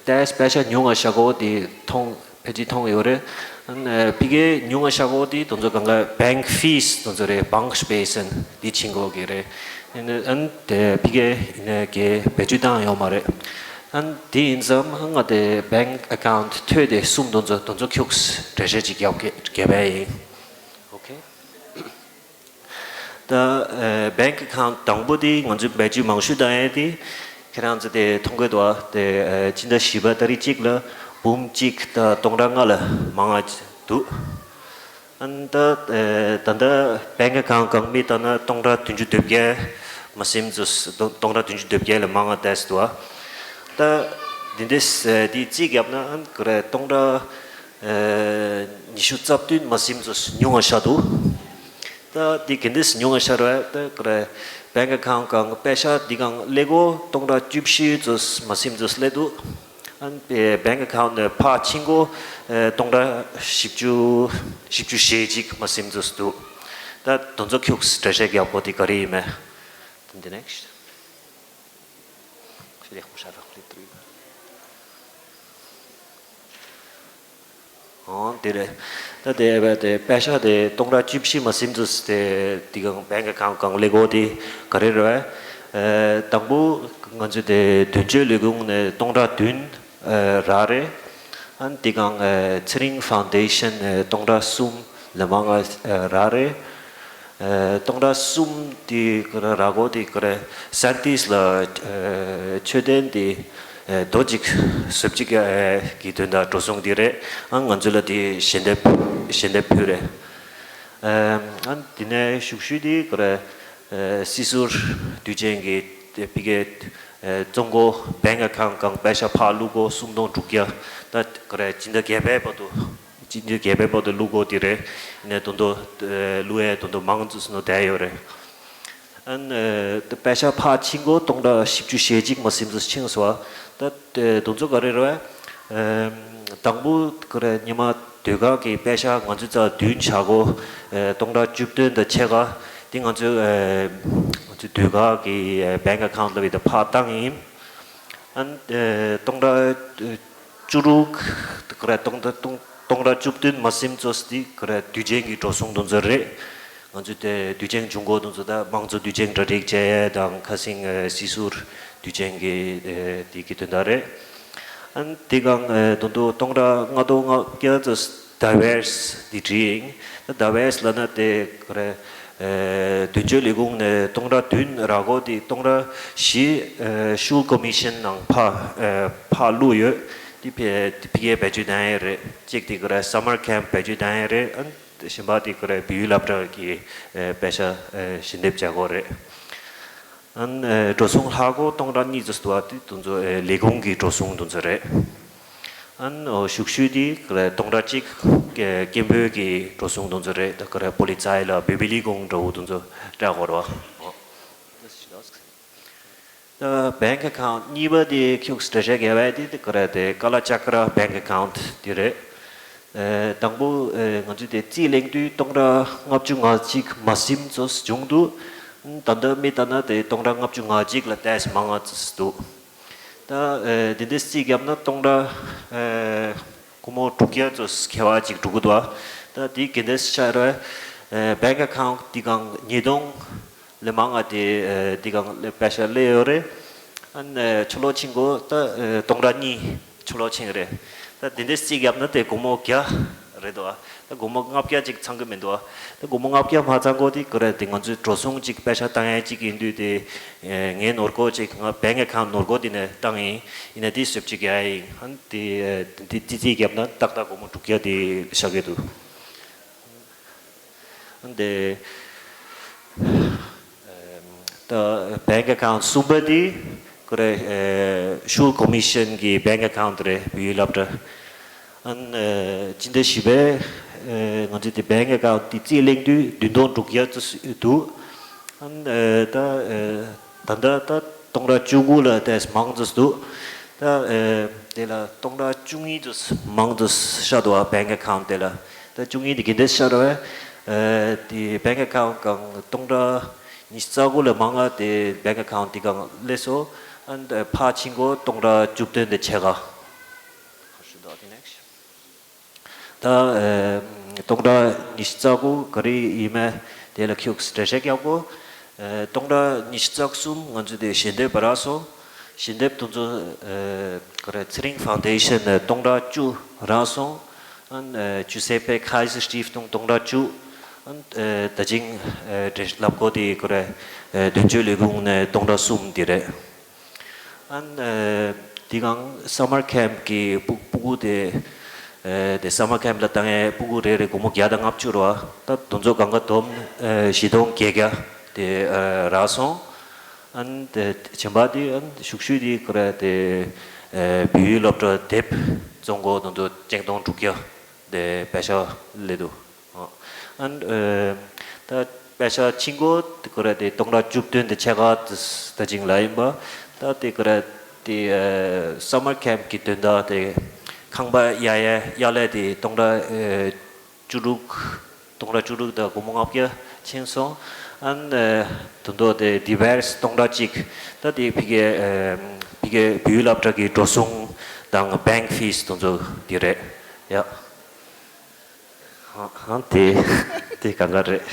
ཏེས་པད་ཤག་ཉུང་ང་བཞག་གོ་དེ་མཐོང་ཕལ་ཆེར་མཐོང་ཡོད་རེད། ཨ་ནི་ཕ་གིའི་ཉུང་ང་བཞག་གོ་དེ་དེ་ཚོ་གང་ག་bank fees དེ་ཚོ་རེད། Bankspesen དེ་ཕྱིན་གོ་གི་རེད། ཨ་ནི་དེ་ཕ་གིའི་ཡིན་ནའི་གི་བེད་སྤྱོད་བཏང་ཡོད་མ་རེད། ཨ་ནི་དེ་ཡིན་ཙང་ང་དེ་bank account ཐོས་དེ་གསུམ་དེ་ཚོ་དེ་ཚོ་ཁྱུགས་འགྲེལ་བཤད་ཅིག་རྒྱབ་གི་རྒྱབ་པ་ཡིན། ཨོ་ཁེ། ད་bank account དང་པོ་དེ་ང་ཚོས་བེད་སྤྱོད་མང་ཤོས་བཏང་ཡས་དེ་ཁྱེད་རང་ཚོ་དེ་མཐོང་གི་འདུག་ཨ། དེ་སྤྱི་ཟླ་བཞི་པ་ཏ་རིག་གཅིག་ལ་འབུམ་གཅིག་དང་སྟོང་ཕྲག་ལྔ་ལས་མང་ང་འདུག་ཨ་ནི་ད་ད་ལྟ་bank account གང་མི་ལྟར་ན་སྟོང་ཕྲག་བདུན་ཅུ་དོན་བརྒྱད་མ་ཟིན་ཚོ་སྟོང་ཕྲག་བདུན་ཅུ་དོན་བརྒྱད་ལས་མང་ང་བསྡད་འདུག་ཨ། ད་འདི་འདྲས་དེ་རྩིས་བརྒྱབ་ན་ཨ་ནི་ཁོ་རེ་སྟོང་ཕྲག་ཉི་ཤུ་རྩ་བདུན་མ་ཟིན་ཚོ་ཉུང་ང་བཞག་འདུག་ད་འདི་ག་འདྲས་ཉུང་ང་བཞག་རེད། ད་ཁོ་རེ་bank account གང་པད་ཤག་འདི་གང་ལས་གོ་སྟོང་ཕྲག་བཅུ་བཞི་ཚོ་མ་ཟིན་ཚོ་སླེབས་འདུག་ཨ་ནི་bank account ནས་ཕར་ཕྱིན་གོ་སྟོང་ཕྲག་བཞི་བཅུ་བཞི་བཅུ་ཞེ་གཅིག་མ་ཟིན་ཚོ་འདུག་ད་དེ་ཚོ་ཁྱུགས་འགྲེལ་བཤད་རྒྱབ་དགོས་དེ་ག་རེ་ཡིན་མེད། ད་འདི་next ཨོ་དེ་རེད། ད་དེ་བས་དེ་པད་ཤག་དེ་སྟོང་ཕྲག་བཅུ་བཞི་མ་ཟིན་ཚོ་དེ་དེ་གང་bank account གང་ལས་གོ་དེ་ག་རེ་རེད། ཨ་དང་པོ་ང་ཚོ་དེ་དོན་གཅོད་ལས་ཁུངས་ནས་སྟོང་ཕྲག་བདུན་རག་རེད། ཨ་ནི་དེ་གང་ཚེ་རིང་Foundation ནས་སྟོང་ཕྲག་གསུམ་ལས་མང་ང་རག་རེད། སྟོང་ཕྲག་གསུམ་དེ་ག་ར་རག་གོ་དེ་ག་ར་སན་ཏིས་ལ་མཆོད་རྟེན་དེ་རྡོ་གཅིག་བཟོ་གཅིག་གི་དོན་དག་འགྲོ་སོང་དེ་རེད། ཨ་ང་ཚོ་ལ་དེ་ཞལ་འདེབས་ཞལ་འདེབས་ཕུལ་རེད། ཨ་དེ་ནས་ཞུགས་ཞུས་དེ་ག་ར་སྲིད་ཟུར་དུས་ཆེན་གྱི་ཕ་གིའི་བཙོང་སྒོ་bank account གང་པད་ཤག་ཕར་བླུག་སྒོ་སུམ་སྟོང་དྲུག་བརྒྱ་ད་ག་ར་སྤྱི་ཟླ་བརྒྱད་པའི་བར་དུ། སྤྱི་ཟླ་བརྒྱད་པའི་བར་དུ་བླུག་དགོས་དེ་རེད། ཡིན་ནའི་དོན་དུ་བླུག་ཡས་དོན་དུ་མང་ཙམ་ནོ་བསྡད་ཡོད་རེད། ཨ་ནི་པད་ཤག་ཕར་ཕྱིན་གོ་སྟོང་ཕྲག་བཞི་བཅུ་ཞེ་གཅིག་མ་ཟིན་ཙམ་ཕྱིན་སོང་། ད་དོན་ཚོ་ག་རེ་རེད། དང་པོ་ག་རེ་ཉི་མ་ཟློས་གར་གྱི་པད་ཤག་ང་ཚོས་རྩ་བདུན་བྱ་གོ་སྟོང་ཕྲག་བཅུ་བདུན་དང་ཕྱེད་ཀ་དེ་ང་ཚོས་ང་ཚོས་ཟློས་གར་གྱི་bank account ལ་བའི་ད་ཕར་བཏང་ཡིན། ཨ་ནི་སྟོང་ཕྲག་བཅུ་དྲུག་ག་རེ་སྟོང་ཕྲག་སྟོང་སྟོང་ཕྲག་བཅུ་བདུན་མ་ཟིན་ཙམ་དེ་ག་རེ་དུས་ཆེན་གྱི་འགྲོ་སོང་དེ་ཚོ་རེད། ང་ཚོས་དེ་དུས་ཆེན་བྱུང་གོ་དེ་ཚོ་ད་དམངས་གཙོ་དུས་ཆེན་གྲ་སྒྲིག་བྱས་དང་ཁ་སང་སྲིད་ཟུར་དུས་ཆེན་གྱི་དེ་གི་དོན་དག་རེད། ཨ་ནི་དེ་གང་དོན་དུ་སྟོང་ཕྲག་ལྔ་སྟོང་ལྔ་བརྒྱ་ཙམ་ཟླ་བས་དེ་བྲིས་ཡིན། ད་ཟླ་བས་ལ་ན་དེ་ག་རེ། དོན་གཅོད་ལས་ཁུངས་ནས་སྟོང་ཕྲག་བདུན་རག་གོ་དེ་སྟོང་ཕྲག་བཞི་School Commission ནང་ཕར་ཕར་བླུགས་ཡོད། དེ་ཕ་ཕ་གིའི་བེད་སྤྱོད་བཏང་ཡས་རེད། གཅིག་དེ་ག་རེ་Summer Camp བེད་སྤྱོད་བཏང་ཡས་རེད། ཨ་ནི་གཞན་པ་དེ་ག་རེ་བོད་ཡིག་སློབ་གྲྭ་གི་པད་ཤག་ཞལ་འདེབས་བྱ་གོ་རེད། ཨ་ནི་འགྲོ་སོང་ལྷག་གོ་སྟོང་ཕྲག་གཉིས་ཙམ་འདུག་པ་དེ་དེ་ཚོ་ལས་ཁུངས་ཀྱི་འགྲོ་སོང་དེ་ཚོ་རེད། ཨ་ནི་ཞུགས་ཞུས་དེ་ག་རེ་སྟོང་ཕྲག་གཅིག་སྐད་འབོད་ཀྱི་འགྲོ་སོང་དེ་ཚོ་རེད། ད་ག་རེ་པོ་ལི་ཙའི་ལ་བི་བི་ལི་གུང་འདྲ་བོ་དེ་ཚོ་སྤྲད་དགོས་རེད་པ། ད་bank account གཉིས་པ་དེ་ཁྱུགས་འགྲེལ་བཤད་རྒྱག་པ་དེ་ག་རེ་དེ་ཀ་ལ་ཅཀ་ར་bank account དེ་རེད། ཨེ་དང་པོ་ཨེ་ང་ཚོས་དེ་རྩིས་ལེན་དུས་སྟོང་ཕྲག་ལྔ་བཅུ་ང་གཅིག་མ་ཟིན་ཙམ་བྱུང་འདུག་ད་ལྟ་མི་ལྟར་ན་དེ་སྟོང་ཕྲག་ལྔ་བཅུ་ང་གཅིག་ལས་ཏོག་ཙམ་མང་ང་ཙམ་འདུག་ད་ཨེ་དེ་འདྲ་རྩིས་བརྒྱབ་ན་སྟོང་ཕྲག་ཨེ་སྒོར་མོ་དྲུག་བརྒྱ་ཙམ་ཁྱད་པར་ཅིག་འགྲོ་གི་འདུག་ད་དེ་ག་འདྲ་ཆགས་རེད། ཨེ་bank account དེ་གང་ཉིས་སྟོང་ལས་མང་ང་དེ་ཨེ་དེ་གང་ལས་པད་ཤག་སླེབས་ཡོད་རེད། ཨ་ནི་ཕྱི་ལོགས་ཕྱིན་གོ་ད་ཨེ་སྟོང་ཕྲག་གཉིས་ཕྱི་ལོགས་ཕྱིན་རེད། ད་དེ་འདྲ་རྩིས་བརྒྱབ་ན་དེ་སྒོར་མོ་བརྒྱ་ རེད་འདུག་ཨ། ད་སྒོར་མོ་ལྔ་བརྒྱ་ཅིག་ཚང་གི་མི་འདུག་ཨ། ད་སྒོར་མོ་ལྔ་བརྒྱ་མ་ཚང་གོ་དེ་ཀུ་རེ་དེ་ང་ཚོས་འགྲོ་སོང་ཅིག་པེ་ཤ་བཏང་ཡ་ཅིག་ཡིན་དུས་དེ། ངའི་ནོར་སྐོར་ཅིག་ང་bank account ནོར་སྐོར་དེ་ནས་བཏང་ཡིན། ཡིན་ན་དེ་སོབ་ཅིག་ཡ་ཡིན་ཧན་དེ་དེ་ཙི་ཙི་བརྒྱབ་ན་ཏག་ཏག་སྒོར་མོ་དྲུག་བརྒྱ་དེ་བཞག་གི་འདུག་ཨ། དེ། ད་bank account གསུམ་པ་དེ་ཀུ་རེ་ཤུལ་commission གི་bank account རེད། བོད་ཡིག་སློབ་གྲྭ། ཨན་སྤྱི་ཟླ་བཞི་པའི་ང་ཚོས་དེ་bank account དེ་རྩིས་གླེང་དུས་བདུན་སྟོང་དྲུག་བརྒྱ་ཙམ་འདུག་ཨན་ད་ད་ལྟ་ད་སྟོང་ཕྲག་བཅུ་དགུ་ལ་ཏོག་ཙམ་མང་ཙམ་འདུག་ད་དེ་ལ་སྟོང་ཕྲག་བཅུ་གཉིས་ཙམ་མང་ཙམ་ཤར་འདུག་ཨ། bank account དེ་ལ། ད་བཅུ་གཉིས་དེ་ག་འདྲས་ཤར་བས། དེ་bank account གང་སྟོང་ཕྲག་ཉི་ཤུ་རྩ་དགུ་ལས་མང་ང་དེ་bank account དེ་གང་སླེབས་སོང་། ཨན་ཕར་ཕྱིན་གོ་སྟོང་ཕྲག་བཅུ་བདུན་དེ་ཕྱེད་ཀ་ད་སྟོང་ཕྲག་ཉི་ཤུ་རྩ་དགུ་ག་རེ་ཡིན་མེད་དེ་ལ་ཁྱོད་འགྲེལ་བཤད་རྒྱག་གོ་སྟོང་ཕྲག་ཉི་ཤུ་རྩ་གསུམ་ང་ཚོས་དེ་ཞལ་འདེབས་རག་སོང་། ཞལ་འདེབས་དེ་ཚོ་ག་རེ་ཚེ་རིང་foundation ནས་སྟོང་ཕྲག་བཅུ་རག་སོང་། ཨན་ཇུ་སེ་པེ་ཁའི་ཟེར་སི་ཊི་ཕུ་དང་སྟོང་ཕྲག་བཅུ། ཨན་ད་ཅིང་འགྲེལ་བཤད་ལབ་གོ་དེ་ག་རེ་དོན་གཅོད་ལས་ཁུངས་ནས་སྟོང་ཕྲག་གསུམ་དེ་རེད། ཨན་དེ་གང་summer camp གི་སྤུ་སྤུ་གུ་དེ་དེ་summer camp ལ་བཏང་ཡས་སྤུ་གུ་རེ་རེ་སྒོར་མོ་བརྒྱ་དང་ལྔ་བཅུ་རེད་བ། ད་དེ་ཚོ་གང་ག་བསྡོམས་བཞི་སྟོང་བརྒྱད་བརྒྱ་དེ་རག་སོང་། ཨན་དེ་གཞན་པ་དེ་ཨན་ཤུག་ཤུག་དེ་ཁོ་ར་དེ་བོད་ཡིག་སློབ་གྲྭ་དེབ་བཙོང་གོ་དེ་ཚོ་ཆིག་སྟོང་དྲུག་བརྒྱ་དེ་པེ་ཤ་སླེབས་འདུག་ཨན་ད་པེ་ཤ་ཕྱིན་གོ་ཁོ་ར་དེ་སྟོང་ཕྲག་བཅུ་བདུན་དེ་ཕྱེད་ཀ་ད་ཅིང་ལ་ཡིན་པ། ད་དེ་ཁོ་ར་དེ་summer camp གི་དོན་དག་དེ་ཁང་པ་གཡར་ཡས་གཡར་ལས་དེ་སྟོང་ཕྲག་བཅུ་དྲུག་སྟོང་ཕྲག་བཅུ་དྲུག་དང་སྒོར་མོ་ལྔ་བརྒྱ་ཕྱིན་སོང་། ཨན་དེ་ཚོ་དེ་device སྟོང་ཕྲག་གཅིག་ད་དེ་ཕ་གི་ཕ་གི་བོད་ཡིག་སློབ་གྲྭ་གི་འགྲོ་སོང་དང་bank fees དེ་ཚོ་དེ་རེད་ཡ། ཧང་དེ་དེ་གང་ག་རེད།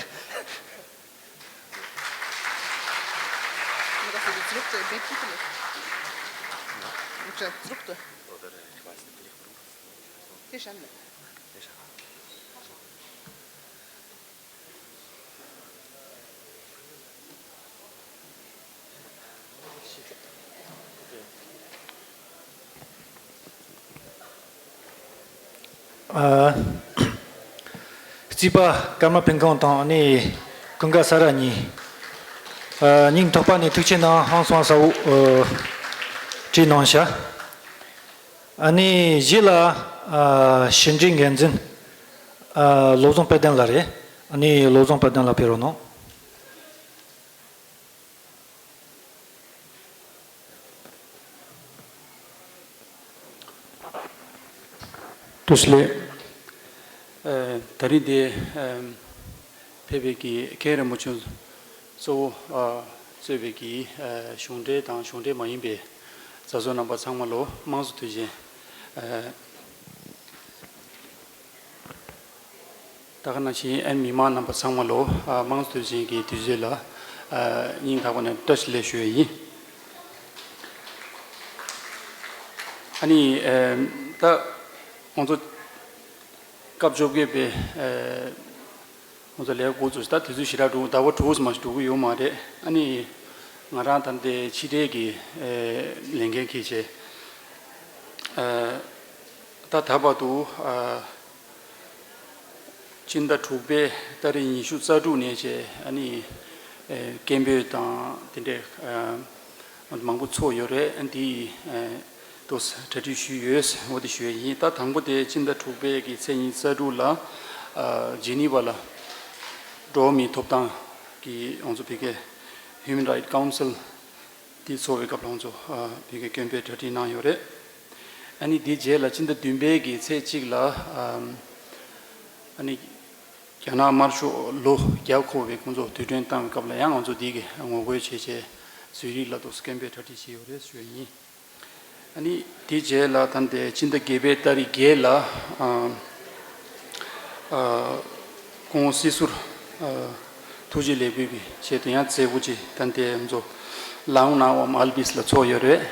ཨ། རྩིས་པ་ཀརྨ་ཕུན་ཁང་དང་ནི་ཀུན་དགའ་ས་ར་གཉིས། ཨ། སྙིང་ཐག་པ་ནས་ཐུགས་རྗེ་གནང་། ཧང་སང་ས་འུ་ཨ་བྲིས་གནང་ཤག་ཨ་ནི་གཞི་ལ་ཨ་ཕྱི་འབྲེལ་འགན་འཛིན་ཨ་བློ་བཟང་དཔལ་ལྡན་ལགས་རེད། ཨ་ནི་བློ་བཟང་དཔལ་ལྡན་ལགས་ཕེབས་རོགས་གནང་། བཀྲ་ཤིས་བདེ་ལེགས། ཨ་ད་རིང་འདིར་ཨ་ཕེབས་པའི་གི་མཁན་རིན་པོ་ཆེ་གཙོ་བོ་ཨ་གཙོས་པའི་གི་ཨ་གཞུང་འབྲེལ་དང་གཞུང་འབྲེལ་མ་ཡིན་པའི་མཛད་གཙོ་རྣམ་པ་ཚང་མ་ལོ་དམངས་གཙོ་དུས་ཆེན་ཨ། ད་ག་ནང་བཞིན་ཨན་མི་མང་རྣམ་པ་ཚང་མ་ལོ་ཨ་དམངས་གཙོ་དུས་ཆེན་གྱི་དུས་ཚོད་ལ་ཨ་སྙིང་ཐག་པ་ནས་བཀྲ་ཤིས་བདེ་ལེགས་ཞུ་ཡས་ཡིན། ཨ་ནི་ཨ་ད་ང་ཚོ་སྐབས་བཅོ་བརྒྱད་པའི་ཨ་ང་ཚོ་ལས་འགོ་བཙུགས་ད་དུས་ཚོད་ཞེ་དྲག་འགྲོ་ཟླ་བ་དྲུག་ཙམ་ཞིག་འགྲོ་གི་ཡོད་མ་རེད། ཨ་ནི་ང་རང་ད་ལྟའི་ཕྱི་དྲིལ་གྱི་ཨ་ལས་འགན་འཁྱེར་བྱས་ཨ་ད་ད་བར་དུ་ཨ། སྤྱི་ཟླ་དྲུག་པའི་ཏ་རིག་ཉི་ཤུ་རྩ་དྲུག་ནས་བྱས་ཨ་ནི་ཨེ་སྐད་འབོད་དང་དེ་འདྲའི་ཨ་མང་པོ་ཚོགས་ཡོད་རེད། ཨ་འདིའི་ཨེ་ཏོག་ཙམ་གྲ་སྒྲིག་ཞུས་ཡོད་འོ་དེ་ཞུ་ཡས་ཡིན། ད་དང་པོ་དེ་སྤྱི་ཟླ་དྲུག་པའི་གི་ཚེས་ཉི་ཤུ་རྩ་དྲུག་ལ་ཨ་ཇི་ནི་ཝ་ལ་འགྲོ་བ་མིའི་ཐོབ་ཐང་གི་ང་ཚོ་བོད་སྐད་Human Rights Council དེ་ཚོགས་པའི་སྐབས་ལ་ང་ཚོ་ཨ་བོད་སྐད་སྐད་འབོད་གྲ་སྒྲིག་གནང་ཡོད་རེད། ཨ་ནི་དེའི་རྗེས་ལ་སྤྱི་ཟླ་བདུན་པའི་གི་ཚེས་གཅིག་ལ་ཨ་ཨ་ནི་རྒྱ་ནག་དམར་ཤོག་ལོ་བརྒྱ་འཁོར་བའི་ཁོང་ཚོ་དུས་དྲན་བཏང་བའི་སྐབས་ལ་ཡང་ང་ཚོ་འདི་གི་ངོ་རྒོལ་བྱས་བྱས་ཛུ་རིག་ལ་འདུག་སེ་སྐད་འབོད་གྲ་སྒྲིག་བྱས་ཡོད་རེད་ཞུ་ཡ་ཡིན། ཨ་ནི་དེའི་རྗེས་ལ་ད་ལྟའི་སྤྱི་ཟླ་བརྒྱད་པའི་ཏ་རིག་བརྒྱད་ལ་ཨ་ཨ་སྐུ་ངོ་སྲིད་ཟུར་ཨ་ཐུགས་རྗེ་ལེགས་འབུལ་གྱི་ཆེད་དུ་ཡང་མཛད་སྒོ་ཅིག་ད་ལྟའི་ང་ཚོ་ལའོ་ནའོ་འམ་ཨལ་བིས་ལ་ཚོགས་ཡོད་རེད།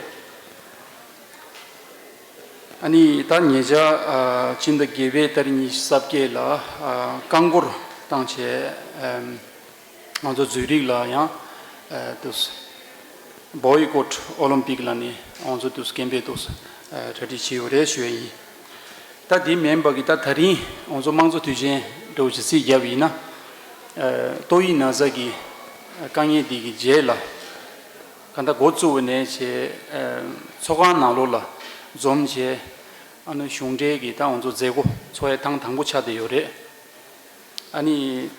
ཨ་ནི་ད་ཉེ་ཆར་ཨ་སྤྱི་ཟླ་བརྒྱད་པའི་ཏ་རིག་ཉི་ཤུ་རྩ་བརྒྱད་ལ་ཨ་རྐང་འཁོར་བཏང་བྱས་ཨམ་ང་ཚོ་ཛུ་རིག་ལ་ཡང་ཨ་དུ་བོ་ཡི་ཀོཊ་ཨོ་ལིམ་པིག་ལ་ནི་ང་ཚོ་དུ་སྐད་འབོད་དུ་ཨ་གྲ་སྒྲིག་བྱས་ཡོད་རེད་ཞུ་ཡ་ཡིན། ད་དེ་མིན་པ་གི་ད་ད་རིང་ང་ཚོ་དམངས་གཙོ་དུས་ཆེན་འདྲ་བོ་ཅིག་རྩིས་བརྒྱབ་ཡིན་ན། ཨ་ཏོག་དབྱིབས་ན་ཚ་གི་དཀའ་ངལ་འདི་གི་རྗེས་ལ་གང་ལྟར་འགོ་བཙུགས་པ་ནས་བྱས་ཨ་ཚོགས་ཁང་ནང་ལོགས་ལ་འཛོམས་བྱས་ཨ་ནི་གཞུང་འབྲེལ་གྱི་ད་ང་ཚོ་མཛད་སྒོ་འཚོགས་ཡ་ཐེངས་དང་པོ་ཆགས་བསྡད་ཡོད་རེད། ཨ་ནི་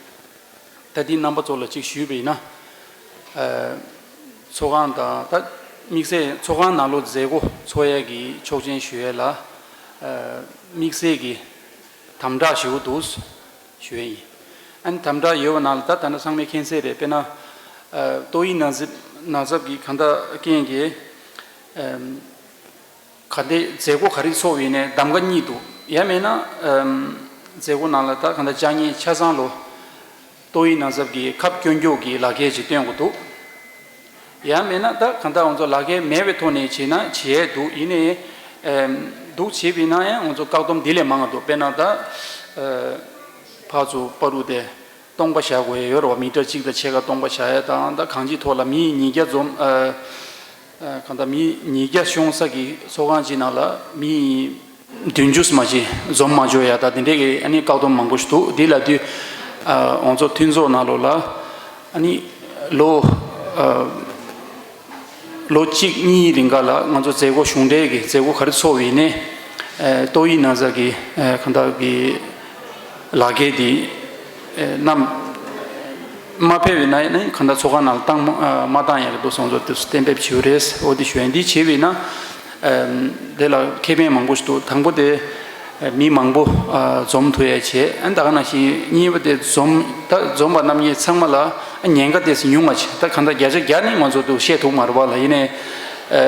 ད་འདི་རྣམ་པ་ཚོ་ལ་ཅིག་ཞུས་པ་ཡིན་ན། ཨ་ཚོགས་ཁང་དང་ད་དམིགས་བསལ་ཚོགས་ཁང་ནང་ལོགས་མཛད་སྒོ་འཚོགས་ཡ་གི་ཆོག་མཆན་ཞུ་ཡ་ལ་ཨ་དམིགས་བསལ་གྱི་དམ་དྲག་ཞུ་གི་འདུག་ཞུ་ཡ་ཡིན། ཨ་ནི་དམ་དྲག་ཡོད་པ་ནང་ལ་ད་ད་ནི་ཚང་མས་མཁྱེན་གསལ་རེད། དཔེར་ན་ཨ་ཏོག་དབྱིབས་ན་ཚ་ན་ཚ་གི་གང་ལྟར་རྐྱེན་གྱིས་ཨ་ག་འདྲའི་མཛད་སྒོ་ག་རེ་འཚོགས་ཡིན་ནའི་གདམ་ག་གཉིས་འདུག་ཡང་མིན་ན་ཨམ་མཛད་སྒོ་ནང་ལ་ད་གང་ལྟར་བཅའ་ངལ་ཆ་ཚང་ལོ་ཏོག་དབྱིབས་ན་ཚ་གི་ཁབ་སྐྱོན་མགྱོགས་ཀྱི་ལག་འཁྱེར་ཅིག་སྟོན་དགོས་འདུག་ཡང་མིན་ན་ད་གང་ལྟར་ང་ཚོ་ལག་འཁྱེར་མེད་པའི་ཐོག་ནས་བྱས་ན་བྱས་འདུག་ཡིན་ནའི་ཨམ་འདུག་བྱས་པ་ཡིན་ན་ཡང་ང་ཚོ་བཀག་སྡོམ་འདི་ལས་མང་བ་འདུག་དཔེར་ན་ད་ཨ་ཕར་ཚུར་བར་དུ་དེ། སྟོང་པ་བཞག་དགོས་ཡ་ཡོད་རེད་བ། མི་ཊར་གཅིག་དང་ཕྱེད་ཀ་སྟོང་པ་བཞག་ཡ་དང་ད་གང་ཅིའི་ཐོག་ལ་མི་ཉིས་བརྒྱ་འཛོམས་ཨ་ཨ་གང་ལྟར་མི་ཉིས་བརྒྱ་ཤོང་ས་གི་ཚོགས་ཁང་གཅིག་ནང་ལ་མི་བདུན་ཅུ་ཙམ་ཅིག་འཛོམས་མ་འཇོག་ཡ་ད་དེ་འདྲའི་གི་ཨ་ནི་བཀག་སྡོམ་མང་པོ་ཞིག་འདུག་འདི་ལ་དུས་ཨ་ང་ཚོ་མཐུན་ཚོགས་ནང་ལོགས་ལ་ཨ་ནི་ལོ་ཨ་ལོ་གཅིག་གཉིས་རིང་ག་ལ་ང་ཚོ་མཛད་སྒོ་གཞུང་འབྲེལ་གྱི་མཛད་སྒོ་ག་རེ་ཚོགས་པ་ཡིན་ནའི་ཨ་ཏོག་དབྱིབས་ན་ཚ་གི་ཨ་གང་ལྟར་གི་ལག་འཁྱེར་འདི་ཨ་བསྣམས་མ་ཕེབས་པ་ཡིན་ན་གང་ལྟར་ཚོགས་ཁང་ནང་ལ་བཏང་མ་མ་བཏང་ཡག་གི་འདུག་སོང་ཚོ་དེ་གཏན་འབེབས་བྱས་ཡོད་རེད། འོ་དེ་ཞུ་ཡ་འདི་བྱས་པ་ཡིན་ན་ཨ་དེ་ལ་ཁེ་ཕན་མང་པོ་ཞིག་འདུག་དང་པོ་དེ། མི་མང་པོ་ཨ་འཛོམས་ཐུབ་ཡ་བྱས། ཨ་ད་ག་ནང་བཞིན་གཉིས་པ་དེ་འཛོམས་ད་འཛོམས་པ་རྣམ་གཉིས་ཚང་མ་ལ་ཨ་ཉེན་ཁ་དེ་ཉུང་བ་བྱས། ད་གང་ལྟར་བརྒྱ་ཆ་བརྒྱ་ནི་ང་ཚོ་འདུག་བཤད་ཐུབ་མ་རེད་པ་ལ། ཡིན་ནའི་ཨ་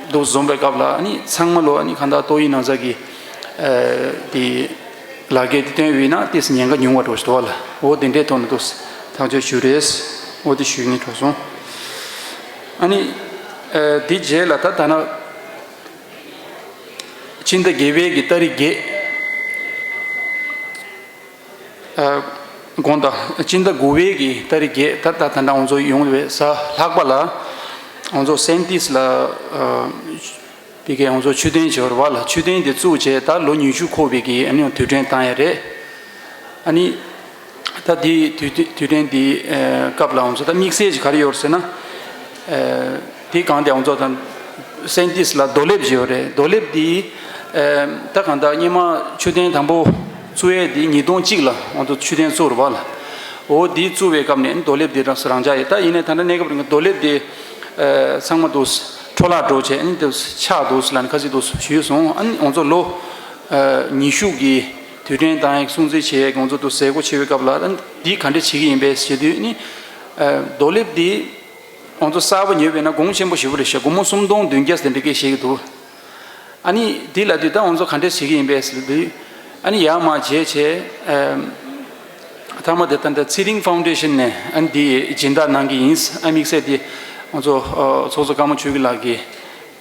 འདུག་འཛོམས་པའི་སྐབས་ལ་ཨ་ནི་ཚང་མ་ལོ་ཨ་ནི་གང་ལྟར་ཏོག་དབྱིབས་ན་ཚ་གི་ཨ་དེ་ལག་འཁྱེར་དེ་སྟོན་པ་ཡིན་ན་དེ་ཉེན་ཁ་ཉུང་བ་འགྲོ་ཞིག་འདུག་པ་ལ། འོ་དེ་འདྲའི་ཐོག་ནས་འདུག་ཐག་གཅོད་ཞུས་རེད། འོ་དེ་ཞུ་ངེས་འགྲོ་སོང་། ཨ་ནི་ཨ་དེ་རྗེས་ལ་ད་ད་ན་སྤྱི་ཟླ་བརྒྱད་པའི་གི་ཏ་རིག་བརྒྱད། ཨ་དགོངས་དག་སྤྱི་ཟླ་དགུ་པའི་གི་ཏ་རིག་བརྒྱད་ད་ད་ད་ལྟ་ང་ཚོ་ཡོང་བའི་གཟའ་ལྷག་པ་ལ་ང་ཚོ་སེན་ཏིས་ལ་ཨ་བི་གའི་ང་ཚོ་མཆོད་རྟེན་བྱེད་པ་རེད་པ་ལ། མཆོད་རྟེན་དེ་བཙུགས་བྱས་ད་ལོ་ཉི་ཤུ་འཁོར་བའི་གི་ཨ་ནི་དུས་དྲན་བཏང་ཡ་རེད། ཨ་ནི་ད་དེ་དུས་དུས་དྲན་དེ་ཨ་སྐབས་ལ་ང་ཚོ་ད་དམིགས་བསལ་གྱི་ག་རེ་ཡོད་ཟེར་ན། ཨ་དེ་གང་དེ་ང་ཚོ་ད་སེན་ཏིས་ལ་རྡོ་ལེབ་ཅིག་ཡོད་རེད། རྡོ་ལེབ་དེ་ཨ་ད་གང་ལྟར་སྔོན་མ་མཆོད་རྟེན་དང་པོ་བཙུགས་ཡས་དེ་ཉིས་སྟོང་གཅིག་ལ་ང་ཚོ་མཆོད་རྟེན་བཙུགས་རེད་པ་ལ། འོ་དེ་བཙུགས་པའི་སྐབས་ནས་རྡོ་ལེབ་དེ་རང་རང་འཇགས་ཡོད། ད་ཡིན་ནའི་ད་ལྟ་གནས་སྐབས་རིང་རྡོ་ལེབ་དེ་ཨ་ཚང་མ་དུ་འཕྲོ་བརླག་འགྲོ་བྱས་ཨ་ནི་དུ་ཆག་འདུག་ལ་ནི་ཁ་ཅིག་དུ་ཞུས་སོང་། ཨ་ནི་ང་ཚོ་ལོ་ཨ་ཉི་ཤུ་གི་དུས་དྲན་བཏང་ཡས་སྲུང་བརྩི་བྱེད་ཡས་ང་ཚོ་དུ་མཛད་སྒོ་བྱེད་པའི་སྐབས་ལ་ཨ་ནི་འདི་ག་འདྲ་བྱེད་ཀྱི་ཡིན་པས་ཟེར་དུས་ནི་ཨ་རྡོ་ལེབ་འདི་ང་ཚོ་གསར་པ་ཉོས་པས་ན་གོང་ཆེན་པོ་ཞེ་པོ་རེད་ཤག་སྒོར་མོ་སུམ་སྟོང་བདུན་བརྒྱ་ཟེར་འདྲ་སྐད་བཤད་ཀྱི་འདུག་ཨ་ནི་འདི་ལ་དུས་ད་ང་ཚོ་ག་འདྲ་བྱེད་ཀྱི་ཡིན་པས་ཟེར་དུས། ཨ་ནི་ཡར་མར་བྱས་བྱས། ཨ་མཐའ་མ་དེ་ད་ལྟ་ཚེ་རིང་ཕའུན་ཌེ་ཤན་ནས་ཨ་ནི་འདི་སྦྱིན་བདག་གནང་གི་ཡིན། ཨ་དམིགས་བསལ་དེ་ང་ཚོ་ཨ་ཚོགས་གཙོ་ཀརྨ་ཆོས་སྐྱིད་ལགས་ཀྱིས་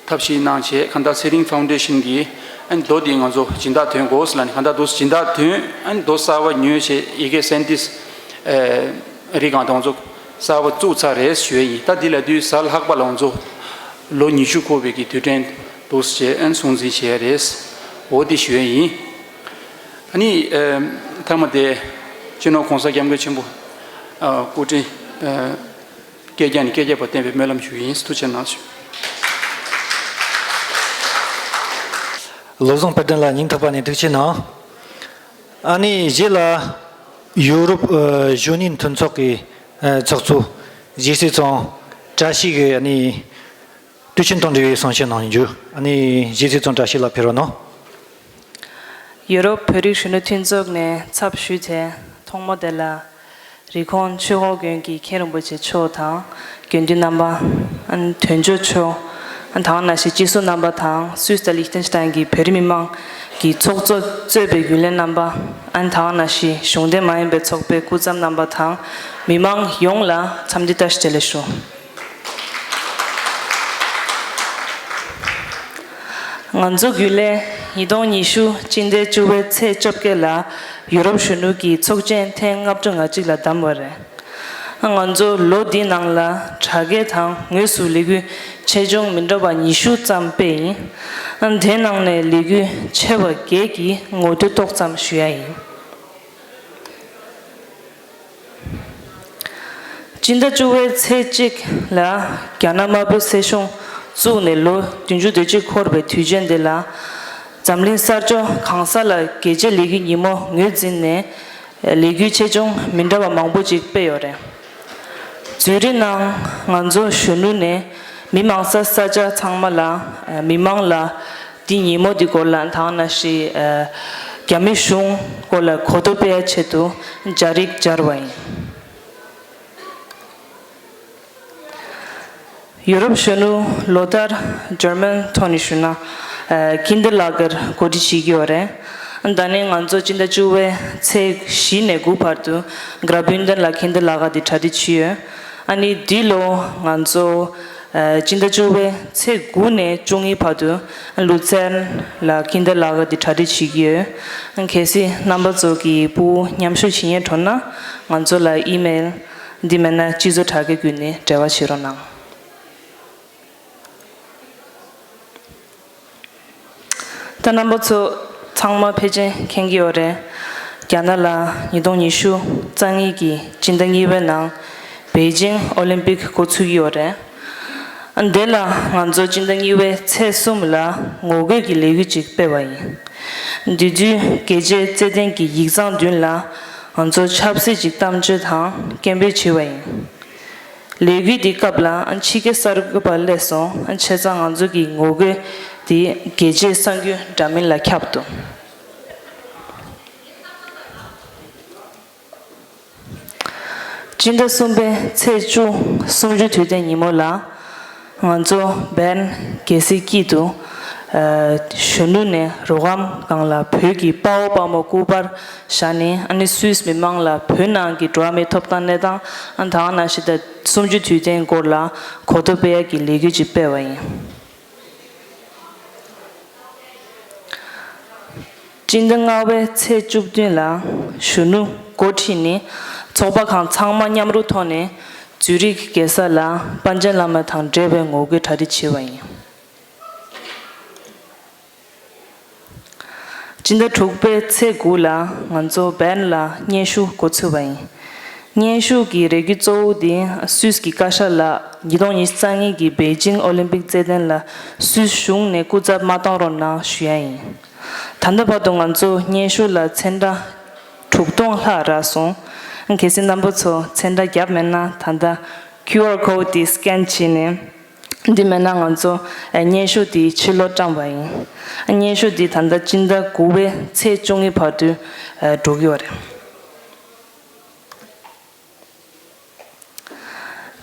ཐབས་ཤེས་གནང་བྱས། གང་ལྟར་ཚེ་རིང་ཕའུན་ཌེ་ཤན་གྱིས་ཨ་ནི་རྡོ་འདི་ང་ཚོ་སྦྱིན་བདག་ཐོན་དགོས་ལབ་ནས་གང་ལྟར་རྡོ་སྦྱིན་བདག་ཐོན། ཨ་ནི་རྡོ་གསར་པ་ཉོས་བྱས་ཡ་གི་སེན་ཏིས་ཨ་རི་སྒང་དུ་ང་ཚོ་གསར་པ་བཙུགས་ཚར་རེད་ཞུ་ཡ་ཡིན། ད་འདི་ལ་དུས་གཟའ་ལྷག་པ་ལ་ང་ཚོ་ལོ་ཉི་ཤུ་འཁོར་བའི་གི་དུས་དྲན་འདུག་ཅེས་ཨན་སྲུང་བརྩི་བྱས་རེད། འོ་དེ་ཞུ་ཡ་ཡིན། ཨ་ནི་ཨ་མཐའ་མ་དེ་སྤྱི་ནོར་༸གོང་ས་༸སྐྱབས་མགོན་ཆེན་པོ་ཨ་སྐུ་ཕྲེང་ཨ་བསྐལ་བརྒྱ་ནས་བསྐལ་བརྒྱ་བར་བརྟན་པའི་སྨོན་ལམ་ཞུ་ཡིན། ཐུགས་རྗེ་གནང་ཞུ། བློ་བཟང་དཔལ་ལྡན་ལགས་སྙིང་ཐག་པ་ནས་ཐུགས་རྗེ་གནང་། ཨ་ནི་རྗེས་ལ་ཡུ་རོབ་ཨ་གཞོན་ནུའི་མཐུན་ཚོགས་ཀྱི་ཨ་ཚོགས་གཙོ་རྗེ་སྲས་ཙོང་བཀྲ་ཤིས་ཀྱིས་ཨ་ནི་དུས་ཆེན་དང་འབྲེལ་བའི་གསུང་བཤད་གནང་རྒྱུ། ཨ་ནི་རྗེ་སྲས་ཙོང་བཀྲ་ཤིས་ལགས་ཕེབས་རོགས་གནང་། ཡུ་རོབ་བོད་རིགས་གཞོན་ནུ་མཐུན་ཚོགས་ནས་ཚབ་ཞུས་ཏེ་ཐོག་མ་དེ་ལ་རི་ཀོན་ཆོས་འཁོར་དགོན་གྱི་མཁན་རིན་པོ་ཆེ་མཆོག་དང་དགེ་འདུན་རྣམ་པ། ཨན་དོན་གཅོད་མཆོག། ཨན་ད་ག་ནང་བཞིན་སྤྱི་ཟུར་རྣམ་པ་དང་སུད་སི་དང་ལིག་ཏེན་ཤི་ཏན་གྱི་བོད་རིགས་མི་མང་གི་ཚོགས་གཙོ་གཙོས་པའི་རྒྱུན་ལས་རྣམ་པ། ཨན་ད་ག་ནང་བཞིན་གཞུང་འབྲེལ་མ་ཡིན་པའི་ཚོགས་པའི་སྐུ་ཚབ་རྣམ་པ་དང་མི་མང་ཡོངས་ལ་འཚམས་འདྲི་བཀྲ་ཤིས་བདེ་ལེགས་ཞུ། ང་ཚོ་རྒྱུན་ལས་ཉིས་སྟོང་ཉི་ཤུ་སྤྱི་ཟླ་བཅུ་པའི་ཚེས་བཅོ་བརྒྱད་ལ་ཡུ་རོབ་གཞོན་ནུ་གི་ཚོགས་ཆེན་ཐེངས་ལྔ་བཅུ་ང་གཅིག་ལ་བདམས་པ་རེད། ང་ཚོ་ལོ་འདིའི་ནང་ལ་དྲ་རྒྱ་དང་ངོས་སུ་ལས་འགུལ་ཆེ་ཆུང་མི་འདྲ་བ་ཉི་ཤུ་ཙམ་སྤེལ་ཡིན། དེའི་ནང་ནས་ལས་འགུལ་ཆེ་བ་བརྒྱད་ཀྱི་ངོ་སྤྲོད་ཏོག་ཙམ་ཞུ་ཡ་ཡིན། སྤྱི་ཟླ་བཅུ་པའི་ཚེས་གཅིག་ལ་རྒྱ་ནག་དམར་པོའི་སྲིད་གཞུང་བཙུགས་ནས་ལོ་བདུན་ཅུ་དོན་གཅིག་འཁོར་བའི་དུས་ཆེན་འདི་ལ། འཛམ་གླིང་གསར་འབྱོར་གང་ས་ལ་རྒྱལ་སྤྱིའི་ལས་འགུལ་ཉིན་མོ་ངོས་འཛིན་ནས་ལས་འགུལ་ཆེ་ཆུང་མི་འདྲ་བ་མང་པོ་ཅིག་སྤེལ་ཡོད་རེད། འཛུལ་རིས་ནང་ང་ཚོ་གཞོན་ནུ་ནས་མི་མང་ས་ས་ཆ་ཚང་མ་ལ་མི་མང་ལ། འདི་ཉིན་མོ་འདི་སྐོར་ལ་དང་ན་ཤི། རྒྱ་མི་གཞུང་སྐོར་ལ་གོ་རྟོགས་སྤེལ་ཡ་ཆེད་དུ་སྦྱར་རིགས་སྦྱར་བ་ཡིན། ཡུ་རོབ་གཞོན་ནུ་ལོ་ལྟར་འཇར་མན་ཐོག་ནས་ཞུ་ན། ཁིན་ཏེར་ལ་ཀེར་གོ་སྒྲིག་བྱེད་ཀྱི་ཡོད་རེད། ད་ནི་ང་ཚོ་སྤྱི་ཟླ་བཅུ་པའི་ཚེས་བཞི་ནས་དགུ་བར་དུ་གྷ་ར་བུན་ཏན་ལ་ཁིན་ཏེར་ལ་ཀེར་འདི་གྲ་སྒྲིག་བྱས་ཡོད། ཨ་ནི་འདི་ལོ་ང་ཚོ་ཨ་སྤྱི་ཟླ་བཅུ་པའི་ཚེས་དགུ་ནས་བཅུ་གཉིས་བར་དུ་ལུ་ཙན་ལ་ཁིན་ཏེར་ལ་ཀེར་འདི་གྲ་སྒྲིག་བྱེད་ཀྱི་ཡོད། གལ་སྲིད་རྣམ་པ་ཚོ་གི་ཕྲུ་གུ་མཉམ་ཞུགས་བྱེད་སྙིང་འདོད་ན་ང་ཚོ་ལ་ཨི་མེལ། འདི་མེད་ན་སྤྱི་ཚོགས་དྲ་རྒྱ་བརྒྱུད་ནས་འབྲེལ་བ་བྱེད་རོགས་གནང་། ད་རྣམ་པ་ཚོ་ཚང་མ་ཕལ་ཆེར་མཁྱེན་གྱི་ཡོད་རེད། རྒྱ་ནག་ལ་ཉིས་སྟོང་ཉི་ཤུ་རྩ་གཉིས་ཀྱི་སྤྱི་ཟླ་གཉིས་པའི་ནང་པེ་ཅིང་ཨོ་ལིམ་པིག་འགོ་ཚུགས་ཀྱི་ཡོད་རེད། འདི་ལ་ང་ཚོ་སྤྱི་ཟླ་གཉིས་པའི་ཚེས་གསུམ་ལ་ངོ་རྒོལ་གྱི་ལས་འགུལ་ཅིག་སྤེལ་བ་ཡིན། འདི་དུས་རྒྱལ་སྤྱིའི་རྩེད་ལྡན་གྱི་ཡིག་ཚང་མདུན་ལ་ང་ཚོ་ཆབ་སྲིད་ཀྱི་གཏམ་བརྗོད་དང་སྐད་འབོད་བྱས་པ་ཡིན། ལས་འགུལ་འདིའི་སྐབས་ལ་ཕྱི་རྒྱལ་གསར་འགོད་པ་སླེབས་སོང་། བྱས་ཙང་ང་ཚོ་གི་ངོ་རྒོལ་འདི་རྒྱལ་སྤྱིའི་གསར་འགྱུར་འདྲ་མིན་ལ་ཁྱབ་འདུག་སྤྱི་ཟླ་གསུམ་པའི་ཚེས་བཅུ་གསུམ་བཅུ་དུས་དྲན་ཉིན་མོ་ལ། ང་ཚོ་བན་རྒྱལ་སའི་དཀྱིལ་དུ། ཨ་གཞོན་ནུ་ནས་རོ་སྒམ་སྒང་ལ་བོད་ཀྱི་དཔའ་བོ་དཔའ་མོ་སྐུ་པར་བཞག་ནས། ཨ་ནི་སུད་སི་མི་མང་ལ་བོད་ནང་གི་འགྲོ་བ་མིའི་ཐོབ་ཐང་གནས་སྟངས། ཨ་དང་ན་ཤི་ད་གསུམ་བཅུ་དུས་དྲན་སྐོར་ལ་གོ་རྟོགས་སྤེལ་ཡག་གི་ལས་འགུལ་ཅིག་སྤེལ་བ་ཡིན། སྤྱི་ཟླ་ལྔ་པའི་ཚེས་བཅུ་བདུན་ལ་གཞོན་ནུ་འགོ་ཁྲིད་ནས་ཚོགས་པ་ཁག་ཚང་མ་མཉམ་རུབ་ཐོག་ནས་ཛུ་རིག་རྒྱལ་ས་ལ་པཎ་ཆེན་བླ་མ་དང་འབྲེལ་བའི་ངོ་རྒོལ་གྲ་སྒྲིག་བྱས་པ་ཡིན། སྤྱི་ཟླ་དྲུག་པའི་ཚེས་དགུ་ལ་ང་ཚོ་བན་ལ་སྙན་ཞུ་འགོ་ཚུགས་པ་ཡིན། སྙན་ཞུ་གི་རེ་སྐུལ་གཙོ་བོ་དེ་སུད་སི་གི་བཀའ་ཤག་ལ་ཉིས་སྟོང་ཉི་ཤུ་རྩ་གཉིས་ཀྱི་པེ་ཅིང་ཨོ་ལིམ་པིག་རྩེད་འགྲན་ལ་སུད་སི་གཞུང་ནས་སྐུ་ཚབ་མ་གཏོང་རོགས་གནང་ཞུ་ཡ་ཡིན། ད་ལྟ་བར་དུ་ང་ཚོ་སྙན་ཞུ་ལ་ཚན་ཁྲ་དྲུག་སྟོང་ལྷག་རག་སོང་། གལ་སྲིད་རྣམ་པ་ཚོ་ཚན་ཁྲ་བརྒྱབ་མེད་ན་ད་ལྟ་ཁིའུ་ཨར་ཀོ་ཌི་དེ་སི་ཀེན་བྱས་ནས། འདི་མེད་ན་ང་ཚོ་ཨ་སྙན་ཞུ་དེ་ཕྱིར་ལོག་བཀྲམ་པ་ཡིན། ཨ་སྙན་ཞུ་དེ་ད་ལྟ་སྤྱི་ཟླ་དགུ་པའི་ཚེས་བཅུ་གཉིས་བར་དུ་ཨ་འགྲོ་གི་ཡོད་རེད།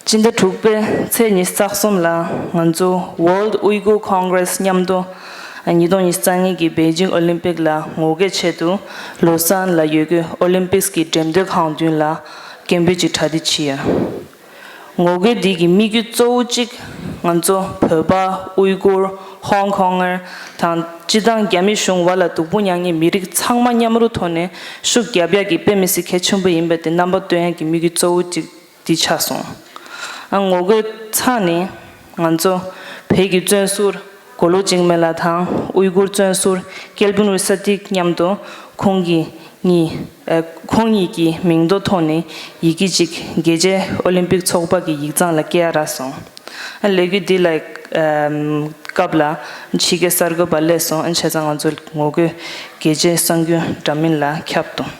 སྤྱི་ཟླ་དྲུག་པའི་ཚེས་ཉི་ཤུ་རྩ་གསུམ་ལ་ང་ཚོ་World Uyghur Congress མཉམ་དུ་ཨ་ཉིས་སྟོང་ཉི་ཤུ་རྩ་གཉིས་ཀྱི་པེ་ཅིང་ཨོ་ལིམ་པིག་ལ་ངོ་རྒོལ་ཆེད་དུ་ལོ་སན་ལ་ཡོད་རྒྱུ་ཨོ་ལིམ་པིག་གི་འགྲེམས་སྟོན་ཁང་མདུན་ལ་སྐད་འབོད་ཅིག་གྲ་སྒྲིག་བྱས་ཡོད། ངོ་རྒོལ་འདི་གི་དམིགས་ཡུལ་གཙོ་བོ་གཅིག་ང་ཚོ་བོད་པ། ཨུའི་གུར། ཧོང་ཀོང་ངར་དང་སྤྱི་བཏང་རྒྱ་མི་གཞུང་བར་ལ་སྡུག་པོ་མྱངས་མཁན་མི་རིགས་ཚང་མ་མཉམ་རུབ་ཐོག་ནས་ཤུགས་རྒྱབ་ཡག་གི་དཔེ་མི་སྲིད་གལ་ཆེན་པོ་ཡིན་པ་དེ་རྣམ་པར་སྟོན་ཡག་གི་དམིགས་ཡུལ་གཙོ་བོ་གཅིག་འདི་ཆགས་སོང་། ཨ་ངོ་རྒོལ་ཚར་ནས་ང་ཚོ་བོད་ཀྱི་བཙོན་ཟུར་མགོ་ལོག་འཇིགས་མེད་ལགས་དང་ཨུའི་གུར་བཙོན་ཟུར་ཀེལ་བིན་ཝི་ས་ཏིག་མཉམ་དུ་ཁོང་གིས་ངས། ཨ་ཁོང་གཉིས་ཀྱི་མིང་ཐོག་ཐོག་ནས་ཡི་གེ་གཅིག་རྒྱལ་སྤྱིའི་ཨོ་ལིམ་པིག་ཚོགས་པ་གི་ཡིག་ཚང་ལ་སྐྱེལ་ཡ་རག་སོང་། ཨ་ལས་འགུལ་འདི་ལ་ཨམ་སྐབས་ལ་ཕྱི་རྒྱལ་གསར་འགོད་པ་སླེབས་སོང་། ཨ་བྱས་ཙང་ང་ཚོ་ངོ་རྒོལ་རྒྱལ་སྤྱིའི་གསར་འགྱུར་འདྲ་མིན་ལ་ཁྱབ་འདུག་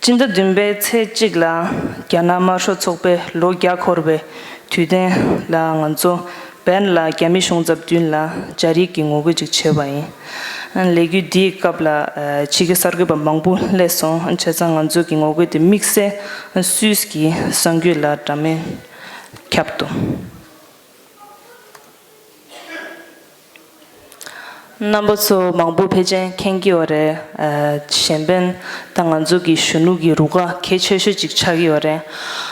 སྤྱི་ཟླ་བདུན་པའི་ཚེས་གཅིག་ལ་རྒྱ་ནག་དམར་ཤོག་ཚོགས་པའི་ལོ་བརྒྱ་འཁོར་བའི་དུས་སྟོན་ལ་ང་ཚོ་བན་ལ་རྒྱ་མི་གཞུང་ཚབ་མདུན་ལ་སྦྱར་ཡིག་གི་ངོ་རྒོལ་ཅིག་བྱས་པ་ཡིན། ལས་འགུལ་འདིའི་སྐབས་ལ་ཕྱི་རྒྱལ་གསར་འགོད་པ་མང་པོ་སླེབས་སོང་། བྱས་ཙང་ང་ཚོ་གི་ངོ་རྒོལ་དེ་དམིགས་བསལ་སུད་སི་གི་གསར་འགྱུར་ལ་འདྲ་མིན་ཁྱབ་འདུག་རྣམ་པ་ཚོ་མང་པོ་ཕལ་ཆེར་མཁྱེན་གྱི་ཡོད་རེད། ཨ། གཞན་ཕན་ད་ང་ཚོ་གི་གཞོན་ནུ་གི་རུ་ཁག་གལ་ཆེ་ཤོས་ཅིག་ཆགས་ཀྱི་ཡོད་རེད།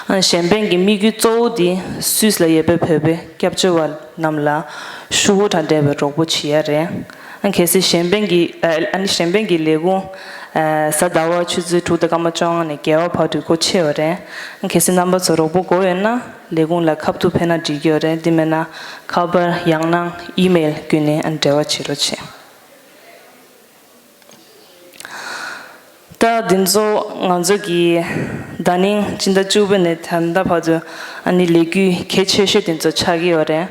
ཨ། གཞན་ཕན་གྱི་དམིགས་ཡུལ་གཙོ་བོ་དེ་སུད་སི་ལ་ཡོད་པའི་བོད་པའི་སྐྱབས་བཅོལ་བ་རྣམས་ལ་ཤོག་བུ་དང་འབྲེལ་བའི་རོགས་པ་བྱེད་ཡ་རེད། ཨ། གལ་སྲིད་གཞན་ཕན་གྱི་ཨ་ཨ་ནི་གཞན་ཕན་གྱི་ལས་ཁུངས་ཨ་གཟའ་ཟླ་བ་ཆུ་ཚོད་དྲུག་དང་སྐར་མ་བཅོ་ལྔ་ནས་བརྒྱད་པ་བར་དུ་སྒོ་ཕྱེ་ཡོད་རེད། ཨ། གལ་སྲིད་རྣམ་པ་ཚོ་རོགས་པ་དགོས་ཡོད་ན། ལས་ཁུངས་ལ་ཁ་ཐུག་ཕེབས་ན་འགྲིག་གི་ཡོད་རེད། དེ་མེད་ན་ཁ་པར་ཡང་ན་ཨི་མེལ་བརྒྱུད་ནས་ཨ་འབྲེལ་བ་བྱེད་རོགས་བྱེད། ད་འདི་ཚོ་ང་ཚོ་གི་ད་ནིང་སྤྱི་ཟླ་བཅུ་པ་ནས་ད་ལྟ་བར་དུ་ཨ་ནི་ལས་འགུལ་གལ་ཆེ་ཤོས་དེ་ཚོ་ཆགས་ཀྱི་ཡོད་རེད།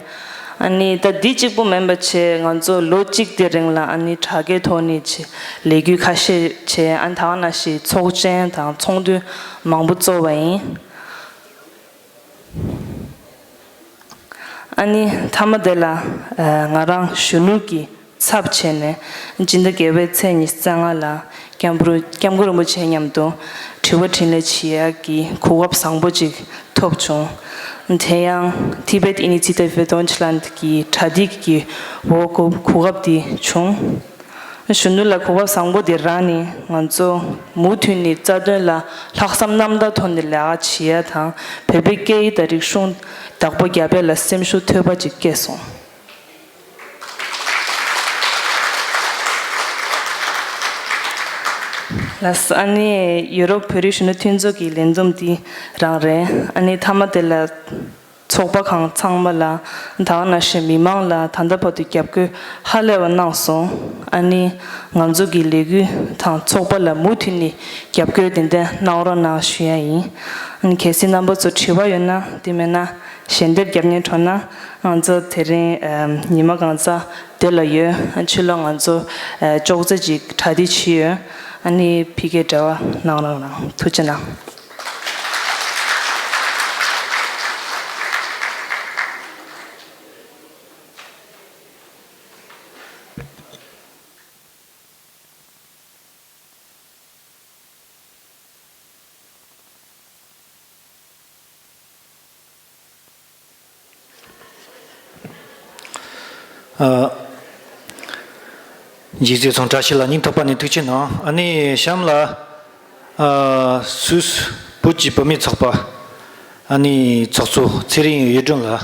ཨ་ནི་ད་འདི་གཅིག་པུ་མིན་པ་བྱས་ང་ཚོ་ལོ་གཅིག་དེ་རིང་ལ་ཨ་ནི་དྲ་རྒྱའི་ཐོག་ནས་བྱས་ལས་འགུལ་ཁ་ཤས་བྱས། ཨ་ནི་ད་ག་ནང་བཞིན་ཚོགས་ཆེན་དང་ཚོགས་འདུ་མང་པོ་ཚོགས་པ་ཡིན། ཨ་ནི་མཐའ་མ་དེ་ལ་ཨ་ང་རང་གཞོན་ནུ་གི་ཚབ་བྱས་ནས་སྤྱི་ཟླ་བརྒྱད་པའི་ཚེས་ཉི་ཤུ་རྩ་ལྔ་ལ་སྐྱབས་མགོན་སྐྱབས་མགོན་རིན་པོ་ཆེ་མཉམ་དུ་དྲི་བ་དྲིས་ལན་བྱེད་ཡག་གི་གོ་སྐབས་བཟང་པོ་ཅིག་ཐོབ་བྱུང་། དེ་ཡང་Tibet Initiative for Deutschland གི་གྲ་སྒྲིག་གི་འོག་གོ་གོ་སྐབས་དེ་བྱུང་། གཞོན་ནུ་ལ་གོ་སྐབས་བཟང་པོ་དེ་རག་ནས་ང་ཚོ་མུ་མཐུད་ནས་རྩ་དོན་ལ་ལྷག་བསམ་རྣམ་དག་ཐོག་ནས་ལས་ཀ་བྱེད་ཡ་དང་བོད་པའི་སྐད་ཡིག་དང་རིག་གཞུང་བདག་པོ་རྒྱག་པ་ལ་སེམས་ཤུགས་ཐོན་པ་ཅིག་སྐྱེས་སོང་། ལགས། ཨ་ནི་ཡུ་རོབ་བོད་རིགས་གཞོན་ནུ་མཐུན་ཚོགས་ཀྱི་ལས་བསྡོམས་འདི་རང་རེད། ཨ་ནི་མཐའ་མ་དེ་ལ། ཚོགས་པ་ཁག་ཚང་མ་ལ་ད་ག་ནང་བཞིན་མི་མང་ལ་ད་ལྟ་བར་དུ་རྒྱབ་སྐྱོར་ཧ་ལས་པ་གནང་སོང་། ཨ་ནི་ང་ཚོ་གི་ལས་འགུལ་དང་ཚོགས་པ་ལ་མུ་མཐུད་ནས་རྒྱབ་སྐྱོར་ཏན་ཏན་གནང་རོགས་གནང་ཞུ་ཡ་ཡིན། ཨ་ནི་གལ་སྲིད་རྣམ་པ་ཚོ་དྲི་བ་ཡོད་ན། དེ་མེད་ན་ཞལ་འདེབས་རྒྱབ་སྙིང་བྲོ་ན་ང་ཚོ་དེ་རིང་ཨ་ཉི་མ་གང་ཚ་འདི་ལ་ཡོད། ཨ་ཕྱི་ལོགས་ང་ཚོ་ཨ་ཅོག་ཙེ་ཅིག་གྲ་སྒྲིག་བྱས་ཡོད། ཨ་ནི་ཕ་གིར་འབྲེལ་བ་གནང་རོགས་གནང་། ཐུགས་རྗེ་གནང་། ཨ། རྗེ་བཙུན་ཚང་བཀྲ་ཤིས་ལགས་སྙིང་ཐག་པ་ནས་ཐུགས་རྗེ་གནང་། ཨ་ནི་གཤམ་ལ། ཨ། སུད་སི་བོད་ཀྱི་བུད་མེད་ཚོགས་པ། ཨ་ནི་ཚོགས་གཙོ་ཚེ་རིང་གཡུ་སྒྲོན་ལགས་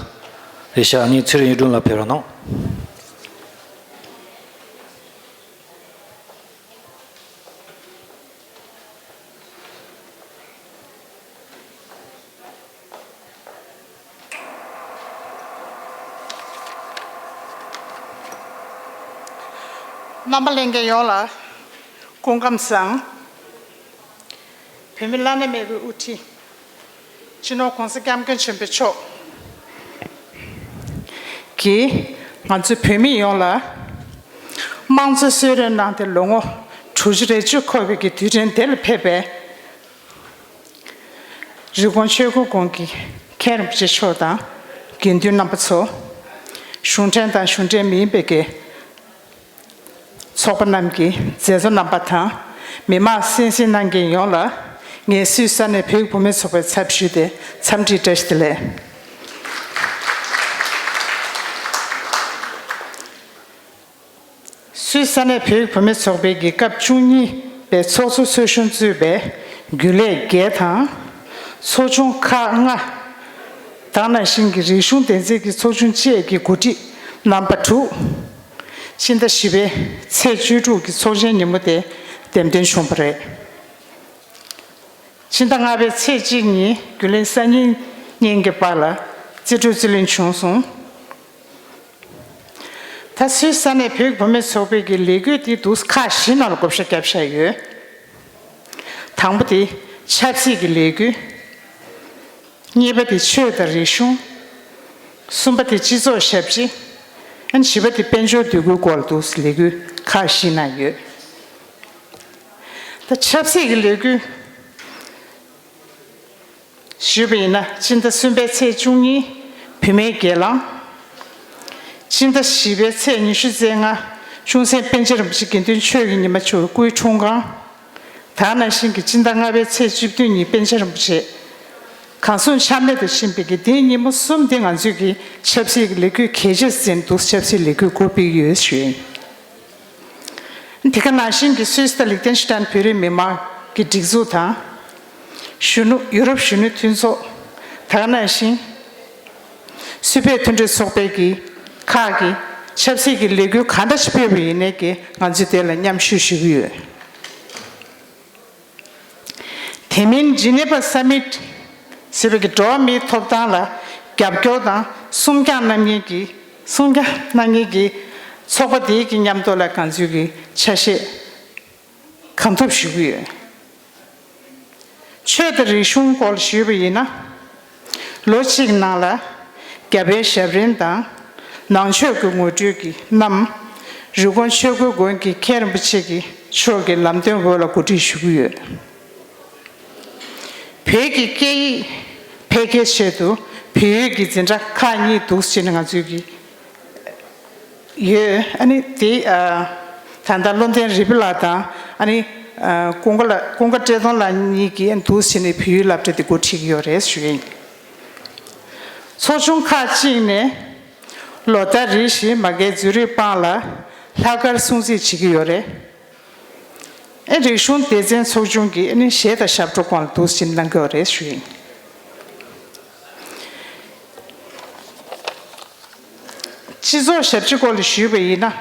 རེད་ཤག་ཨ་ནི་ཚེ་རིང་གཡུ་སྒྲོན་ལགས་ཕེབས་རོགས་གནང་། རྣམ་པ་ལྷན་རྒྱས་ཡོངས་ལ་སྐུ་ཁམས་བཟང་། བོད་མི་བླ་ན་མེད་པའི་དབུ་ཁྲིད། སྤྱི་ནོར་༸གོང་ས་༸སྐྱབས་མགོན་ཆེན་པོ་མཆོག་གིས་ང་ཚོ་བོད་མི་ཡོངས་ལ་དམངས་གཙོ་གསོལ་རས་གནང་སྟེ་ལོ་ངོ་དྲུག་ཅུ་རེ་བཅུ་འཁོར་བའི་གི་དུས་དྲན་དེ་ལ་ཕེབས་པའི་རི་ཀོན་ཆོས་འཁོར་དགོན་གྱི་མཁན་རིན་པོ་ཆེ་མཆོག་དང་དགེ་འདུན་རྣམ་པ་ཚོ། གཞུང་འབྲེལ་དང་གཞུང་འབྲེལ་མིན་པའི་གི་ཚོགས་པ་རྣམས་ཀྱི་མཛད་གཙོ་རྣམ་པ་དང་མི་མང་གསན་གཟིགས་གནང་མཁན་ཡོངས་ལ་ངས་སུད་སི་ས་གནས་བོད་ཀྱི་བུད་མེད་ཚོགས་པའི་ཚབ་ཞུས་ཏེ་འཚམས་འདྲི་བཀྲ་ཤིས་བདེ་ལེགས། སུད་སི་ས་གནས་བོད་ཀྱི་བུད་མེད་ཚོགས་པའི་གི་སྐབས་བཅུ་གཉིས་པའི་ཚོགས་གཙོ་ཚོགས་གཞོན་གཙོས་པའི་རྒྱུན་ལས་བརྒྱད་དང་། ཚོགས་ཆུང་ཁག་ལྔ། དེ་ནང་བཞིན་གྱི་རིག་གཞུང་སྡེ་ཚན་གྱི་ཚོགས་ཆུང་བཅས་ཀྱི་འགོ་ཁྲིད་རྣམ་པ་དྲུག་ཕྱི་ཟླ་བཞི་པའི་ཚེས་བཅུ་དྲུག་གི་ཚོགས་ཆེན་ཉིན་མོ་དེ་འདེམས་ཐོན་བྱུང་བ་རེད། ཕྱི་ཟླ་ལྔ་པའི་ཚེས་གཅིག་ཉིན་རྒྱུན་ལས་གསར་རྙིང་གཉིས་ཀྱི་བར་ལ་རྩིས་སྤྲོད་རྩིས་ལེན་བྱུང་སོང་། ད་སུད་སི་ས་གནས་བོད་ཀྱི་བུད་མེད་ཚོགས་པའི་གི་ལས་འགུལ་དེ་འདུག་ཁག་བཞི་ནང་ལ་བགོ་བཤའ་བརྒྱབ་བཞག་ཡོད། དང་པོ་དེ་ཆབ་སྲིད་ཀྱི་ལས་འགུལ། གཉིས་པ་དེ་ཆོས་དང་རིག་གཞུང་། གསུམ་པ་དེ་སྤྱི་ཚོགས་ཞབས་ཕྱི། ཨ་ནི་བཞི་པ་དེ་དཔལ་འབྱོར་འདུ་འགོད་སྐོར་ལ་འདུག་ལས་འགུལ་ཁག་བཞི་ནང་ཡོད། ད་ཆབ་སྲིད་ཀྱི་ལས་འགུལ་ཞུས་པ་ཡིན་ན་སྤྱི་ཟླ་གསུམ་པའི་ཚེས་བཅུ་གཉིས་བུད་མེད་སྒེར་ལངས། སྤྱི་ཟླ་བཞི་པའི་ཚེས་ཉི་ཤུ་རྩ་ལྔ་གཅུང་སེང་པཎ་ཆེན་རིན་པོ་ཆེ་དགེ་འདུན་ཆོས་ཀྱི་ཉི་མ་མཆོག་སྐུའི་འཁྲུངས་སྐར། དེ་ནང་བཞིན་གྱི་སྤྱི་ཟླ་ལྔ་པའི་ཚེས་བཅུ་བདུན་ཉིན་པཎ་ཆེན་རིན་པོ་ཆེ་གང་གསུང་ཆབ་མེད་དུ་ཕྱིན་པའི་གི་དེའི་ཉིན་མོ་གསུམ་དེ་ང་ཚོས་ཀྱི་ཆབ་སྲིད་ཀྱི་ལས་འགུལ་གལ་ཆེ་ཟིན་འདུག་ཆབ་སྲིད་ལས་འགུལ་འགོ་སྤེལ་ཡོད་ཞུ་ཡིན། དེ་ག་ནང་བཞིན་གྱི་སུད་སི་དང་ལིག་ཏེན་ཤི་ཏན་བོད་རིགས་མི་མང་གི་སྒྲིག་འཛུགས་དང་། གཞོན་ནུ་ཡུ་རོབ་གཞོན་ནུ་མཐུན་ཚོགས། དེ་ག་ནང་བཞིན་སུད་བོད་མཐུན་འབྲེལ་ཚོགས་པའི་གི་ཁག་གི་ཆབ་སྲིད་ཀྱི་ལས་འགུལ་གང་འདྲ་ཞིག་སྤེལ་བ་ཡིན་ནའི་གི་ང་ཚོས་དེ་ལ་མཉམ་ཞུགས་ཞུ་གི་ཡོད། དེ་མིན་ཇི་ནི་ཝ་ས་མིཊ་ཟེར་བའི་གི་འགྲོ་བ་མིའི་ཐོབ་ཐང་ལ་རྒྱབ་སྐྱོར་དང་སྲུང་སྐྱོང་གནང་མཁན་གྱི་སྲུང་སྐྱོང་གནང་མཁན་གྱི་ཚོགས་པ་དེའི་གི་མཉམ་དུ་ལ་ང་ཚོས་གི་ཆ་ཤས་གང་ཐུབ་ཞུ་གི་ཡོད། ཆོས་དང་རིག་གཞུང་སྐོར་ཞུས་པ་ཡིན་ན། ལོ་གཅིག་ནང་ལ་རྒྱ་བལ་ཞབས་རིམ་དང་ནང་ཆོས་ཀྱི་ངོ་སྤྲོད་ཀྱི་རྣམ། རི་ཀོན་ཆོས་འཁོར་དགོན་གྱི་མཁན་རིན་པོ་ཆེ་གི་ཆོས་ཀྱི་ལམ་སྟོན་འོག་ལ་གོ་སྒྲིག་ཞུ་གི་ཡོད། བོད་ཀྱི་སྐད་ཡིག་འཕེལ་རྒྱས་ཆེད་དུ་བོད་ཡིག་གི་འཛིན་གྲྭ་ཁག་གཉིས་འདུག་ཟེར་ནས་ང་ཚོས་ཀྱི་ཡོད། ཨ་ནི་དེ་ཨ་ད་ལྟ་བློ་ལྡན་རིག་པ་ལགས་དང་ཨ་ནི་ཨ་ཀུན་དགའ་ལགས་ཀུན་དགའ་བཀྲས་མཐོང་ལགས་གཉིས་ཀྱིས་འདུག་ཟེར་ནས་བོད་ཡིག་སློབ་གྲྭ་དེ་འགོ་ཁྲིད་ཀྱི་ཡོད་རེད་ཞུ་ཡིན། ཚོགས་ཆུང་ཁག་ཅིག་ནས་ལོ་ལྟར་རེ་བཞིན་མ་གའི་ཛུ་རིག་པང་ལ་ལྷག་དཀར་སྲུང་བརྩི་བྱེད་ཀྱི་ཡོད་རེད། ཨེ་རིག་གཞུང་སྡེ་ཚན་ཚོགས་ཆུང་གིས་ཨ་ནི་གཞས་དང་ཞབས་བྲོ་སྐོར་ལ་འདུག་ཟེར་གནང་གི་ཡོད་རེད་ཞུ་ཡིན། སྤྱི་ཚོགས་ཞབས་ཕྱི་སྐོར་ལ་ཞུས་པ་ཡིན་ན།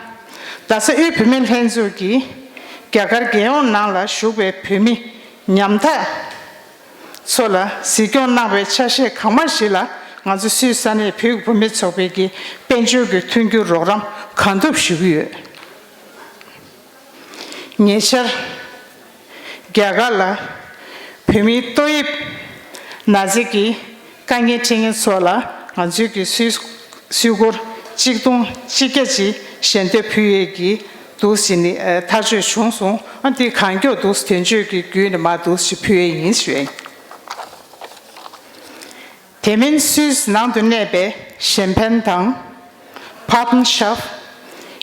རྡ་ས་དབུས་བུད་མེད་ལྷན་ཚོགས་ཀྱིས་རྒྱ་གར་རྒྱལ་ཡོངས་ནང་ལ་བཞུགས་པའི་བོད་མི་ཉམ་ཐག་ཚོ་ལ་གཟིགས་སྐྱོང་གནང་བའི་ཆ་ཤས་གང་མང་ཞིག་ལ་ང་ཚོ་སུད་སི་ས་གནས་བོད་ཀྱི་བུད་མེད་ཚོགས་པའི་གི་དཔལ་འབྱོར་གྱི་མཐུན་འགྱུར་རོགས་རམ་གང་ཐུབ་ཞུ་གི་ཡོད། ཉེ་ཆར། རྒྱ་གར་ལ་བོད་མིའི་ཏོག་དབྱིབས་ན་ཚ་གི་དཀའ་ངལ་འཕྲད་མཁན་ཚོ་ལ་ང་ཚོས་ཀྱི་སུད་སུད་སྒོར་གཅིག་སྟོང་གཅིག་བརྒྱ་ཅིག་ཞལ་འདེབས་ཕུལ་ཡས་ཀྱི་འདུག་ཟེར་ནས་ཐག་གཅོད་བྱུང་སོང་། ཨ་འདི་གང་མགྱོགས་འདུག་དོན་གཅོད་ཀྱི་བརྒྱུད་ནས་མར་འདུག་ཞིག་ཕུལ་ཡས་ཡིན་ཞུ་ཡས། དེ་མིན་སུད་སི་ནང་དུ་གནས་པའི་གཞན་ཕན་དང་། Partnerschap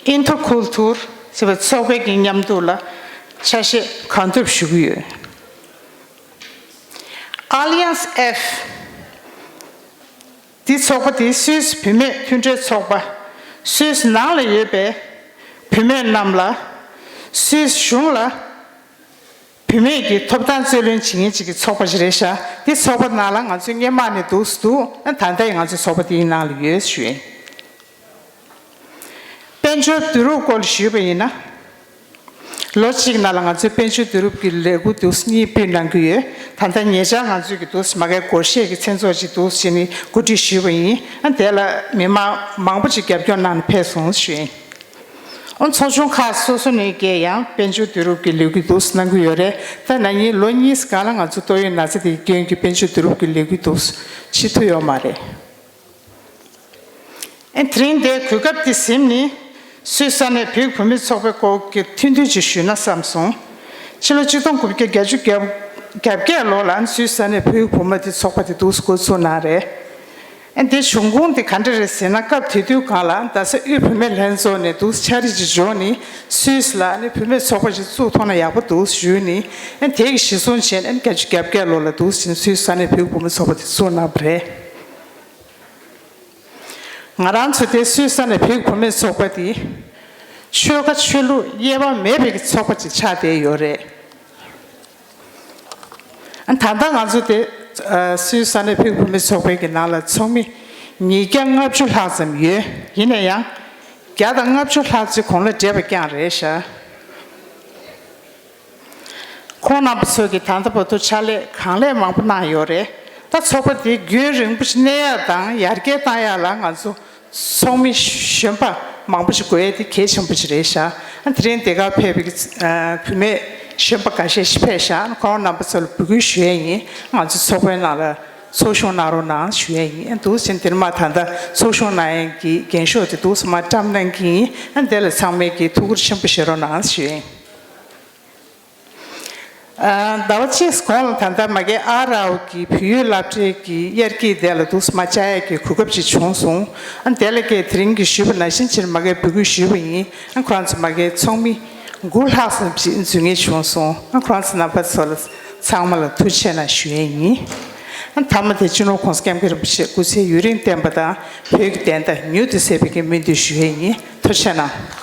Interkultur ཟེར་བའི་ཚོགས་པའི་གི་མཉམ་དུ་ལ་ཆ་ཤས་གང་ཐུབ་ཞུ་གི་ཡོད། Allianz F འདི་ཚོགས་པ་དེ་སུད་སི་བུད་མེད་མཐུན་སྒྲིལ་ཚོགས་པ། སུད་སི་ནང་ལ་ཡོད་པའི་བུད་མེད་རྣམས་ལ་སུད་སི་གཞུང་ལ་བུད་མེད་ཀྱི་ཐོབ་ཐང་རྩོད་ལེན་བྱེད་མཁན་ཅིག་གི་ཚོགས་པ་ཞིག་རེད་ཤག་འདི་ཚོགས་པ་ནང་ལ་ང་ཚོའི་སྔོན་མ་ནས་འདུག་སེ་འདུག་ཨ་ད་ལྟ་ཡང་ང་ཚོའི་ཚོགས་པ་དེའི་ནང་ལ་ཡོད་ཞུ་ཡིན། དཔལ་འབྱོར་བསྡུ་རུབ་སྐོར་ཞུས་པ་ཡིན་ན། ལོ་གཅིག་ནང་ལ་ང་ཚོས་དཔལ་འབྱོར་བསྡུ་རུབ་ཀྱི་ལས་འགུལ་འདུག་སེ་གཉིས་སྤེལ་གནང་གི་ཡོད། ད་ལྟ་ཉེ་ཆར་ང་ཚོས་ཀྱི་འདུག་སེ་མ་གའི་སྒོར་གཞས་ཀྱི་མཚན་ཚོགས་ཅིག་འདུག་སེ་བྱས་ནས་གོ་སྒྲིག་ཞུས་པ་ཡིན། ཨ་དེ་ལ་མི་མང་མང་པོ་ཅིག་རྒྱབ་སྐྱོར་གནང་ནས་ཕེབས་སོང་ཞུ་ཡིན། ཨོ་ཚོགས་ཆུང་ཁག་སོ་སོ་ནས་ཀྱང་ཡང་དཔལ་འབྱོར་བསྡུ་རུབ་ཀྱི་ལས་འགུལ་འདུག་སེ་གནང་གི་ཡོད་རེད། ད་ན་ནིང་ལོ་གཉིས་སྒང་ལ་ང་ཚོ་ཏོག་དབྱིབས་ན་ཚ་དེའི་སྐྱོན་གྱིས་དཔལ་འབྱོར་བསྡུ་རུབ་ཀྱི་ལས་འགུལ་འདུག་སེ་བྱེད་ཐུབ་ཡོད་མ་རེད། ཨེ་དེ་རིང་འདིར་གོ་སྐབས་འདི་ཟིན་ནས་སུད་སི་ས་གནས་བོད་བུད་མེད་ཚོགས་པའི་སྐོར་གྱི་ཐུང་ཐུང་ཅིག་ཞུས་ན་བསམ་སོང་། ཕྱི་ལོ་ཆིག་སྟོང་དགུ་བརྒྱ་བརྒྱད་ཅུ་གྱ་བརྒྱད་ལོ་ལ་སུད་སི་ས་གནས་བོད་བུད་མེད་དེ་ཚོགས་པ་དེ་འདུག་སེ་འགོ་ཚུགས་གནང་རེད། ཨ་འདི་བྱུང་ཁུངས་དེ་ག་འདྲ་རེད་ཟེར་ན། སྐབས་དེ་དུས་སྒང་ལ་རྡ་ས་དབུས་བུད་མེད་ལྷན་ཚོགས་ནས་འདུག་སེ་ཕྱག་བྲིས་ཅིག་འབྱོར་ནས་སུད་སི་ལ་ཨ་ནི་བུད་མེད་ཚོགས་པ་ཞིག་བཙུགས་ཐུབ་ན་ཡག་པོ་འདུག་ཞུས་ནས། ཨ་དེ་གི་གཞི་བཟུང་བྱས་ནས་ཨ་ནི་བརྒྱད་ཅུ་གྱ་བརྒྱད་ལོ་ལ་འདུག་སེ་སུད་སི་ས་གནས་བོད་བུད་མེད་ཚོགས་པ་དེ་བཙུགས་གནང་བ་རེད། ང་རང་ཚོ་དེ་སུད་སི་ས་གནས་བོད་བུད་མེད་ཚོགས་པ་དེ་ཆོལ་ཁ་ཆོས་ལུགས་དབྱེ་བ་མེད་པའི་ཚོགས་པ་ཅིག་ཆགས་བསྡད་ཡོད་རེད། ད་ལྟ་ང་ཚོ་དེ་ཨ་སུད་སི་ས་གནས་བོད་བུད་མེད་ཚོགས་པའི་གི་ནང་ལ་ཚོགས་མི་ཉིས་བརྒྱ་ལྔ་བཅུ་ལྷག་ཙམ་ཡོད། ཡིན་ན་ཡང་བརྒྱ་དང་ལྔ་བཅུ་ལྷག་ཅིག་གོང་ལ་བགྲེས་པ་རྐྱང་རེད་ཤག་ཁོང་རྣམ་པ་ཚོས་ཀྱི་ད་ལྟ་བར་དུ་ཕྱག་ལས་གང་ལེགས་མང་པོ་གནང་ཡོད་རེད། ད་ཚོགས་པ་དེ་རྒྱུན་རིང་པོ་ཞིག་གནས་ཡག་དང་ཡར་རྒྱས་བཏང་ཡག་ལ་ང་ཚོ་ཚོགས་མི་གཞོན་པ་མང་པོ་ཞིག་དགོས་ཡས་དེ་གལ་ཆེན་པོ་ཞིག་རེད་ཤག་ཨ་དེ་རིང་འདི་གར་ཕེབས་པའི་ཨ་བུད་མེད་གཞོན་པ་འགའ་ཤས་ཤིག་ཕེབས་ཤག་ཁོང་རྣམ་པ་ཚོ་ལ་འབོད་སྐུལ་ཞུ་ཡས་ཡིན། ང་ཚོ་ཚོགས་པའི་ནང་ལ་ཚོགས་ཞུགས་གནང་རོགས་གནང་ཞུ་ཡས་ཡིན། ཨ་འདུག་སེ་འདིར་མ་ད་ལྟ་ཚོགས་ཞུགས་གནང་ཡས་ཀྱི་འགན་ཤོག་དེ་འདུག་སེ་མར་བཀྲམ་གནང་གི་ཡིན། ཨ་དེ་ལ་ཚང་མས་ཀྱི་ཐུགས་ཁུར་ཆེན་པོ་བཞེས་རོགས་གནང་ཞུ་ཡས་ཡིན། ཟླ་བ་གཅིག་གོང་ལ་ད་ལྟ་མ་གི་ཨ་རའོ་གི་བོད་ཡིག་སློབ་གྲྭའི་གི་དབྱར་སྐྱིད་དེ་ལ་འདུག་སེ་མར་བཅར་ཡས་ཀྱི་གོ་སྐབས་ཅིག་བྱུང་སོང་། ཨ་དེ་ལ་ཀྱི་དེ་རིང་གི་ཞུས་པ་ནང་བཞིན་ཕྱིར་མ་གི་འབོད་སྐུལ་ཞུས་པ་ཡིན། ཨ་ཁོ་རང་ཚོ་མ་གི་ཚོགས་མི་དགུ་ལྷག་ཙམ་ཅིག་འཛུལ་ངེས་བྱུང་སོང་། ཨ་ཁོ་རང་ཚོ་རྣམ་པ་ཚོ་ལ་ཚང་མ་ལ་ཐུགས་རྗེ་ཆེ་གནང་ཞུ་ཡས་ཡིན། ཨ་མཐའ་མ་དེ་སྤྱི་ནོར་༸གོང་ས་༸སྐྱབས་མགོན་རིན་པོ་ཆེ་སྐུ་ཚེ་ཡུན་རིང་བརྟན་པ་དང་བོད་ཀྱི་བདེན་མཐའ་མྱུར་དུ་གསལ་བའི་གི་སྨོན་འདུན་ཞུ་ཡས་ཡིན། ཐུགས་རྗེ་ཆེ་གནང་།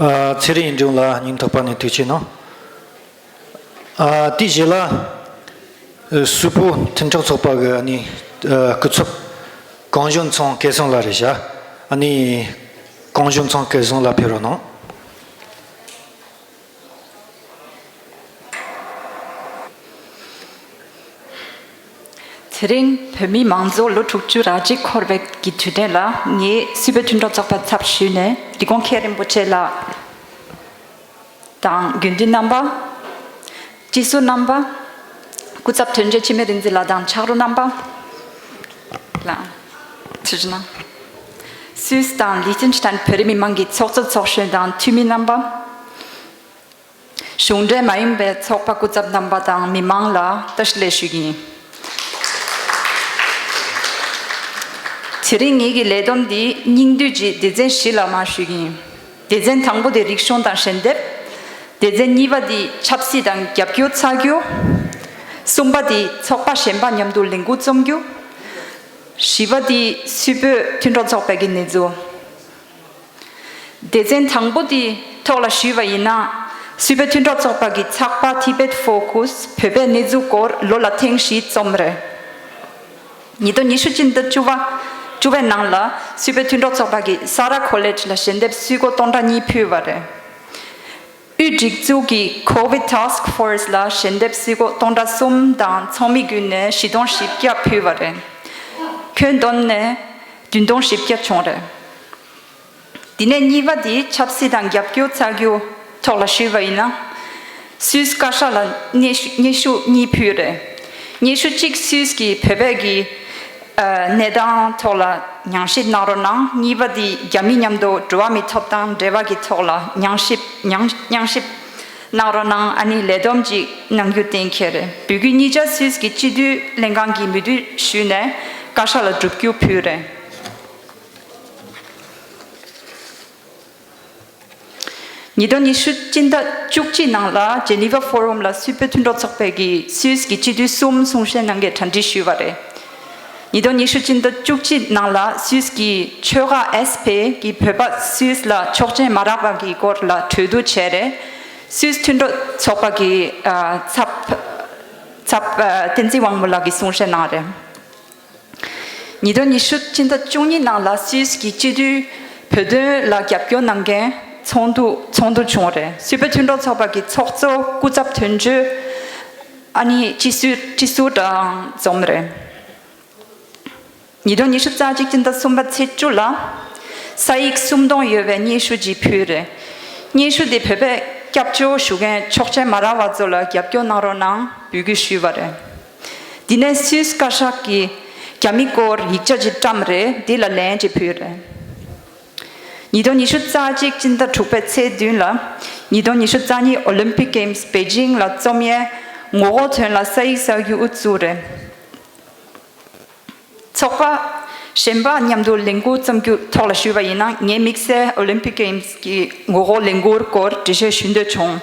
ཨ། ཚེ་རིང་ཡིག་དྲུང་ལ་སྙིང་ཐག་པ་ནས་ཐུགས་རྗེ་གནང་། ཨ། དེའི་རྗེས་ལ། ཨ། སུད་བོད་མཐུན་གྲོགས་ཚོགས་པ་གི་ཨ་ནི། ཨ། སྐུ་ཚབ་གོང་ཞུ་ཚང་སྐལ་བཟང་ལགས་རེད་བཞག་ཨ་ནི་གོང་ཞུ་ཚང་སྐལ་བཟང་ལགས་ཕེབས་རོགས་གནང་། དེ་རིང་བོད་མིའི་མང་གཙོ་ལོ་དྲུག་ཅུ་རེ་གཅིག་འཁོར་བའི་གི་དུས་དྲན་ལ། ངས་སུད་བོད་མཐུན་གྲོགས་ཚོགས་པའི་ཚབ་ཞུས་ནས་འདི་གོང་མཁན་རིན་པོ་ཆེ་ལགས་དང་དགེ་འདུན་རྣམ་པ། སྤྱི་ཟུར་རྣམ་པ། སྐུ་ཚབ་དོན་གཅོད་འཆི་མེད་རིག་འཛིན་ལགས་དང་ཕྱག་རོགས་རྣམ་པ་ལ་ཐུགས་རྗེ་གནང་། སུད་སི་དང་ལི་ཐེན་སི་ཐན་བོད་རིགས་མི་མང་གི་ཚོགས་གཙོ་ཚོགས་གཞོན་དང་འཐུས་མི་རྣམ་པ། གཞུང་འབྲེལ་མ་ཡིན་པའི་ཚོགས་པ་སྐུ་ཚབ་རྣམ་པ་དང་མི་མང་ལ་བཀྲ་ཤིས་བདེ་ལེགས་ཞུ་གི་ཡིན། དེ་རིང་ངེད་ཀྱི་ལས་བསྡོམས་འདི་སྙིང་བསྡུས་ཀྱི་སྡེ་ཚན་བཞི་ལ་མར་ཞུ་གི་ཡིན། སྡེ་ཚན་དང་པོ་དེ་རིག་གཞུང་དང་ཞལ་འདེབས། སྡེ་ཚན་གཉིས་པ་དེ་ཆབ་སྲིད་དང་རྒྱབ་སྐྱོར་ཚགས་རྒྱུ། གསུམ་པ་དེ་ཚོགས་པ་གཞན་པ་མཉམ་དུ་ལས་འགུལ་རྩོམ་རྒྱུ། བཞི་པ་དེ་སུད་བོད་མཐུན་གྲོགས་ཚོགས་པའི་གི་གནས་ཚུལ། སྡེ་ཚན་དང་པོ་དེའི་ཐོག་ལ་ཞུས་པ་ཡིན་ན། སུད་བོད་མཐུན་གྲོགས་ཚོགས་པ་གི་ཚགས་པར་Tibet Focus བོད་པའི་གནས་ཚུལ་སྐོར་ལོ་ལ་ཐེངས་བཞི་རྩོམ་རེད། ཉིས་སྟོང་ཉི་ཤུ་སྤྱི་ཟླ་བཅུ་པ་བཅུ་པའི་ནང་ལ་སུད་བོད་མཐུན་གྲོགས་ཚོགས་པ་གིས་ས་རཱ་ཁོ་ལེཇ་ལ་ཞལ་འདེབས་སུད་སྒོར་སྟོང་ཕྲག་གཉིས་ཕུལ་བ་རེད། དབུས་སྒྲིག་འཛུགས་ཀྱི་COVID Task Force ལ་ཞལ་འདེབས་སུད་སྒོར་སྟོང་ཕྲག་གསུམ་དང་ཚོགས་མི་བརྒྱུད་ནས་བཞི་སྟོང་བཞི་བརྒྱ་ཕུལ་བ་རེད། ཁྱོན་བསྡོམས་ནས་བདུན་སྟོང་བཞི་བརྒྱ་བྱུང་རེད། དེ་ནས་གཉིས་པ་དེ་ཆབ་སྲིད་དང་རྒྱབ་སྐྱོར་ཚགས་རྒྱུ་ཐོག་ལ་ཞུས་པ་ཡིན་ན། སུད་སི་བཀའ་ཤག་ལ་སྙན་ཞུ་སྙན་ཞུ་གཉིས་ཕུལ་རེད། སྙན་ཞུ་གཅིག་སུད་སི་གི་བོད་པའི་གི་ཨ་གནས་སྟངས་ཐོག་ལ་ཉམས་ཞིབ་གནང་རོགས་གནང་། གཉིས་པ་དེ་རྒྱ་མི་མཉམ་དུ་འགྲོ་བ་མིའི་ཐོབ་ཐང་འབྲེལ་བ་གི་ཐོག་ལ་ཉམས་ཞིབ་ཉམས་ཉམས་ཞིབ་གནང་རོགས་གནང་། ཨ་ནི་ལས་བསྡོམས་ཅིག་གནང་རྒྱུ་གཏན་འཁེལ་རེད། འབོད་སྐུལ་གཉིས་ཆ་སུད་སི་གི་སྤྱི་འཐུས་ལྷན་ཁང་གིས་མོས་མཐུན་ཞུས་ནས་བཀའ་ཤག་ལ་སྒྲུབ་རྒྱུ་ཕུལ་རེད། ཉིས་སྟོང་ཉི་ཤུ་སྤྱི་ཟླ་བཅུ་གཅིག་ནང་ལ་Geneva Forum ལ་སུད་བོད་མཐུན་གྲོགས་ཚོགས་པའི་གི་སུད་སི་གི་སྤྱི་འཐུས་གསུམ་གསུང་བཤད་གནང་མཁན་གྲ་སྒྲིག་ཞུས་པ་རེད། ཉིས་སྟོང་ཉི་ཤུ་སྤྱི་ཟླ་བཅུ་གཅིག་ནང་ལ་སུད་སི་གི་ཆོལ་ཁ་ཨེས་པི་གི་བོད་པ་སུད་སི་ལ་ཆོག་མཆན་མ་རག་པ་གི་སྐོར་ལ་གྲོས་བསྡུར་བྱས་རེད། སུད་སི་མཐུན་གྲོགས་ཚོགས་པ་གི་ཨ་ཚབ་ཚབ་ཨ་བསྟན་འཛིན་དབང་མོ་ལགས་ཀྱིས་གསུང་བཤད་གནང་རེད། ཉིས་སྟོང་ཉི་ཤུ་སྤྱི་ཟླ་བཅུ་གཉིས་ནང་ལ་སུད་སི་གི་སྤྱི་འཐུས་བོད་དོན་ལ་རྒྱབ་སྐྱོར་གནང་མཁན་ཚོགས་འདུ་ཚོགས་འདུ་བྱུང་རེད། སུད་བོད་མཐུན་གྲོགས་ཚོགས་པ་གི་ཚོགས་གཙོ་སྐུ་ཚབ་དོན་གཅོད་ཨ་ནི་སྤྱི་ཟུར་སྤྱི་ཟུར་དང་འཛོམས་རེད། ཉིས་སྟོང་ཉི་ཤུ་རྩ་གཅིག་སྤྱི་ཟླ་གསུམ་པ་ཚེས་བཅུ་ལ་ས་ཡིག་སུམ་སྟོང་ཡོད་པའི་སྙན་ཞུ་ཅིག་ཕུལ་རེད། སྙན་ཞུ་དེ་བོད་པས་སྐྱབས་བཅོལ་ཞུ་མཁན་ཆོག་མཆན་མ་རག་པ་ཚོ་ལ་རྒྱབ་སྐྱོར་གནང་རོགས་གནང་འབོད་སྐུལ་ཞུས་པ་རེད། འདི་ནས་སུད་སི་བཀའ་ཤག་གིས་རྒྱ་མི་སྐོར་ཡིག་ཆ་ཅིག་བཀྲམ་རེད། འདི་ལ་ལན་ཅིག་ཕུལ་རེད། ཉིས་སྟོང་ཉི་ཤུ་རྩ་གཅིག་སྤྱི་ཟླ་དྲུག་པའི་ཚེས་བདུན་ལ་ཉིས་སྟོང་ཉི་ཤུ་རྩ་གཉིས་ཨོ་ལིམ་པིག་གེམ་སི་པེ་ཅིང་ལ་རྩོམ་ཡས་ངོ་རྒོལ་དོན་ལ་ས་ཡིག་གསར་འགྱུར་དབུ་བཙུགས་རེད། ཚོགས་པ་གཞན་པ་མཉམ་དུ་ལས་འགུལ་རྩོམ་རྒྱུ་ཐོག་ལ་ཞུས་པ་ཡིན་ན། ངས་དམིགས་བསལ་ཨོ་ལིམ་པིག་གེམ་སི་གི་ངོ་རྒོལ་ལས་འགུལ་སྐོར་འགྲེལ་བཤད་ཞུ་འདོད་བྱུང་།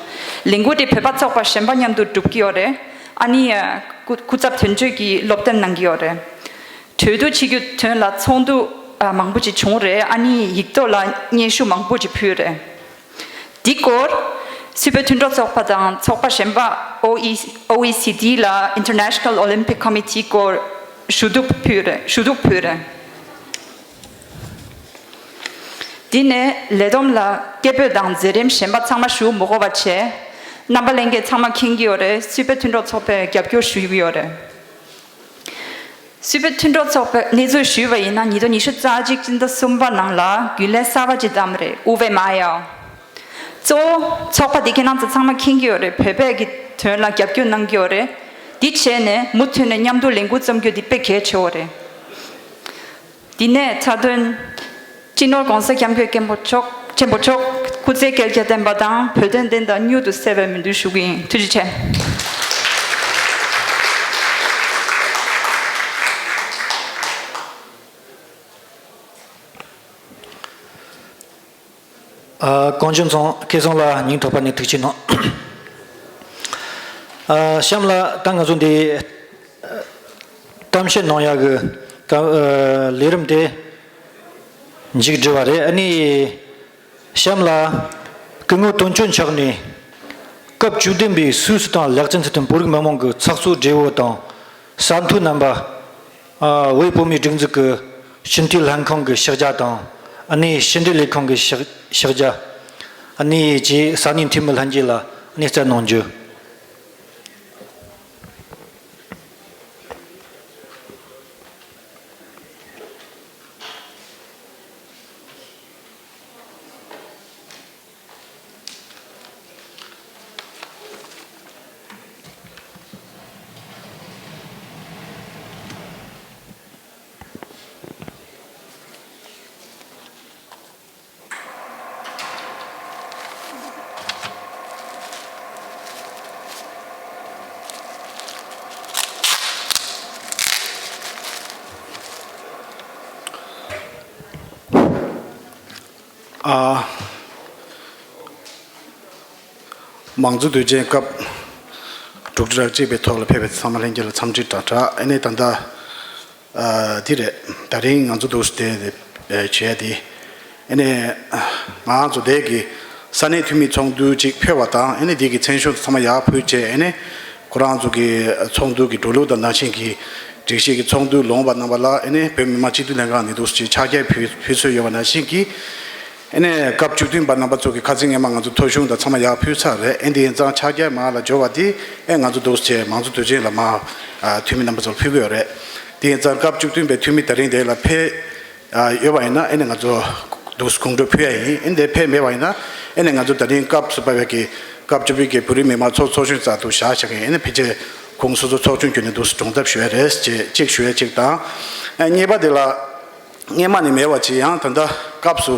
ལས་འགུལ་དེ་བོད་པ་ཚོགས་པ་གཞན་པ་མཉམ་དུ་སྒྲུབ་ཀྱི་ཡོད་རེད། ཨ་ནི་སྐུ་སྐུ་ཚབ་དོན་གཅོད་ཀྱིས་སློབ་སྟོན་གནང་གི་ཡོད་རེད། གྲོས་བསྡུར་བྱེད་རྒྱུ་དོན་ལ་ཚོགས་འདུ་མང་པོ་ཅིག་བྱུང་རེད། ཨ་ནི་ཡིག་ཐོག་ལ་སྙན་ཞུ་མང་པོ་ཅིག་ཕུལ་རེད། འདི་སྐོར་སུད་བོད་མཐུན་གྲོགས་ཚོགས་པ་དང་ཚོགས་པ་གཞན་པ་ཨོ་ཨི་ཨོ་ཨི་སི་ཌི་ལ་International Olympic Committee སྐོར་ཞུ་གཏུག་ཕུལ་རེད། ཞུ་གཏུག་ཕུལ་རེད། འདི་ནས་ལས་བསྡོམས་ལ་སྐད་འབོད་དང་མཛད་རིམ་གཞན་པ་ཚང་མ་ཞུ་མི་དགོས་པ་བྱས། རྣམ་པ་ལྷན་རྒྱས་ཚང་མ་མཁྱེན་གྱི་ཡོད་རེད། སུད་བོད་མཐུན་གྲོགས་ཚོགས་པས་རྒྱབ་སྐྱོར་ཞུ་གི་ཡོད་རེད། སུད་བོད་མཐུན་གྲོགས་ཚོགས་པའི་གནས་ཚུལ་ཞུས་པ་ཡིན་ན། ཉིས་སྟོང་ཉི་ཤུ་རྩ་གཅིག་སྤྱི་ཟླ་གསུམ་པ་ནང་ལ་རྒྱུན་ལས་གསར་པ་ཅིག་བདམས་རེད། ཨུ་ཝེ་མ་ཡའོ། གཙོ་བོ་ཚོགས་པ་འདི་ཁྱེད་རང་ཚོ་ཚང་མ་མཁྱེན་གྱི་ཡོད་རེད། བོད་པའི་གི་དོན་ལ་རྒྱབ་སྐྱོར་གནང་གི་ཡོད་རེད། འདི་བྱས་ནས་མུ་མཐུད་ནས་མཉམ་དུ་ལས་འགུལ་རྩོམ་རྒྱུ་འདི་དཔེ་གལ་ཆེ་བོ་རེད། འདི་ནས་མཐའ་དོན། སྤྱི་ནོར་༸གོང་ས་༸སྐྱབས་མགོན་སྐྱབས་མགོན་མཆོག་ཆེན་པོ་མཆོག་སྐུ་ཚེ་བསྐལ་བརྒྱར་བརྟན་པ་དང་། བོད་དོན་བདེན་མཐའ་མྱུར་དུ་གསལ་བའི་སྨོན་འདུན་ཞུ་གི་ཡིན། ཐུགས་རྗེ་ཆེ། ཨ། གངས་ལྗོངས་ཚང་སྐལ་བཟང་ལགས་སྙིང་ཐག་པ་ནས་ཐུགས་རྗེ་གནང་། ཨ། གཤམ་ལ་ད་ང་ཚོ་འདི་གཏམ་བཤད་གནང་ཡག་གི་ཨ་ལས་རིམ་དེ་མཇུག་བསྒྲིལ་བ་རེད། ཨ་ནི་གཤམ་ལ་ སྐུ་ངོ་དོན་གཅོད་མཆོག་ནས་སྐབས་བཅུ་བདུན་པའི་སུད་སི་དང་ལེག་ཙེན་ཐན་བོད་རིགས་མི་མང་གི་ཚགས་གཙོ་སྦྲེལ་པོ་དང་ས་མཐོའི་རྣམ་པ། ཨ། བོད་བོད་མིའི་སྒྲིག་འཛུགས་ཀྱི་ཕྱི་འཐུས་ལྷན་ཁང་གི་ཕྱག་རྒྱ་དང་། ཨ་ནི་ཕྱི་འབྲེལ་ལས་ཁང་གི་ཕྱག་ཕྱག་རྒྱ། ཨ་ནི་བཅས་ས་གནས་འཐུས་མི་ལྷན་རྒྱས་ལ་ཨ་ནི་བསྩལ་གནང་རྒྱུ། ཨ། མང་གཙོ་དུས་ཆེན་སྐབས་དྲུག་ཅུ་རེ་གཅིག་པའི་ཐོག་ལ་ཕེབས་པའི་ཚང་མ་ལྷན་རྒྱས་ལ་འཚམས་འདྲི་དང་སྦྲགས། ཨ་ནི་ད་ལྟ། ཨ། འདི་རེད། ད་རིང་ང་ཚོ་འདུག་སེ་བྱས་ཏེ། ཨ་ནི་ང་ཚོ་དེ་གི་ས་གནས་འཐུས་མི་ཚོགས་འདུ་ཅིག་ཕེབས་པ་དང་། ཨ་ནི་དེ་གི་མཚན་གཞུང་ཚང་མ་ཡར་ཕུལ་བྱས། ཨ་ནི་ཁོ་རང་ཚོ་གི་ཚོགས་འདུ་གི་འགྲོ་ལུགས་དང་ནང་བཞིན་གྱི་སྒྲིག་གཞི་གི་ཚོགས་འདུ་ལོངས་པ་རྣམ་པ་ལ། ཨ་ནི་བོད་མི་མང་སྤྱི་འཐུས་ལྷན་ཁང་ནས་འདུག་སེ་ཕྱག་འཁྱེར་ཕུལ་ཕུལ་སྲོལ་ཡོད་པ་ནང་བཞིན་གྱི། ཨ་ནི་སྐབས་བཅུ་བདུན་པ་རྣམ་པ་ཚོ་གི་ཁ་སང་སྔོན་མ་ང་ཚོ་ཐོ་གཞུང་དང་ཚང་མ་ཡར་ཕུལ་ཚར་རེད། ཨ་ནི་དེ་ཡིན་ཙང་ཕྱག་འཁྱེར་མར་ལ་འབྱོར་བ་དེ། ཨ། ང་ཚོ་འདུག་སེ་མང་གཙོ་དུས་ཆེན་ལ་མར། ཨ། འཐུས་མི་རྣམ་པ་ཚོར་ཕུལ་གྱི་ཡོད་རེད། དེ་ཡིན་ཙང་སྐབས་བཅུ་བདུན་པའི་འཐུས་མི་ད་རིང་དེ་ལ་ཕེབས། ཨ། ཡོད་པ་ཡིན་ན། ཨ་ནི་ང་ཚོ་འདུག་སེ་དགོང་དྲོ་ཕུལ་ཡ་ཡིན། ཨ་ནི་དེ་ཕེབས་མེད་པ་ཡིན་ན། ཨ་ནི་ང་ཚོ་ད་རིང་སྐབས་སུ་བབས་པའི་གི་སྐབས་བཅུ་བདུན་གྱི་བོད་རིགས་མི་མང་ཚོགས་ཚོགས་གཞོན་རྩ་དུ་བཞག་བཞག་གི་ཡིན། ཨ་ནི་ཕལ་ཆེར་ཁོང་སོ་སོ་ཚོགས་ཆུང་བརྒྱུད་ནས་འདུག་སེ་སྒྲོག་འདེབས་ཞུ་ཡ་རེད་ཅེས་གཅིག་ཞུ་ཡ་གཅིག་དང་། ཨ། གཉིས་པ་དེ་ལ། སྔོན་མ་ནས་མེད་པ་ཅིག་ཡང་ད་ལྟ་སྐབས་སུ་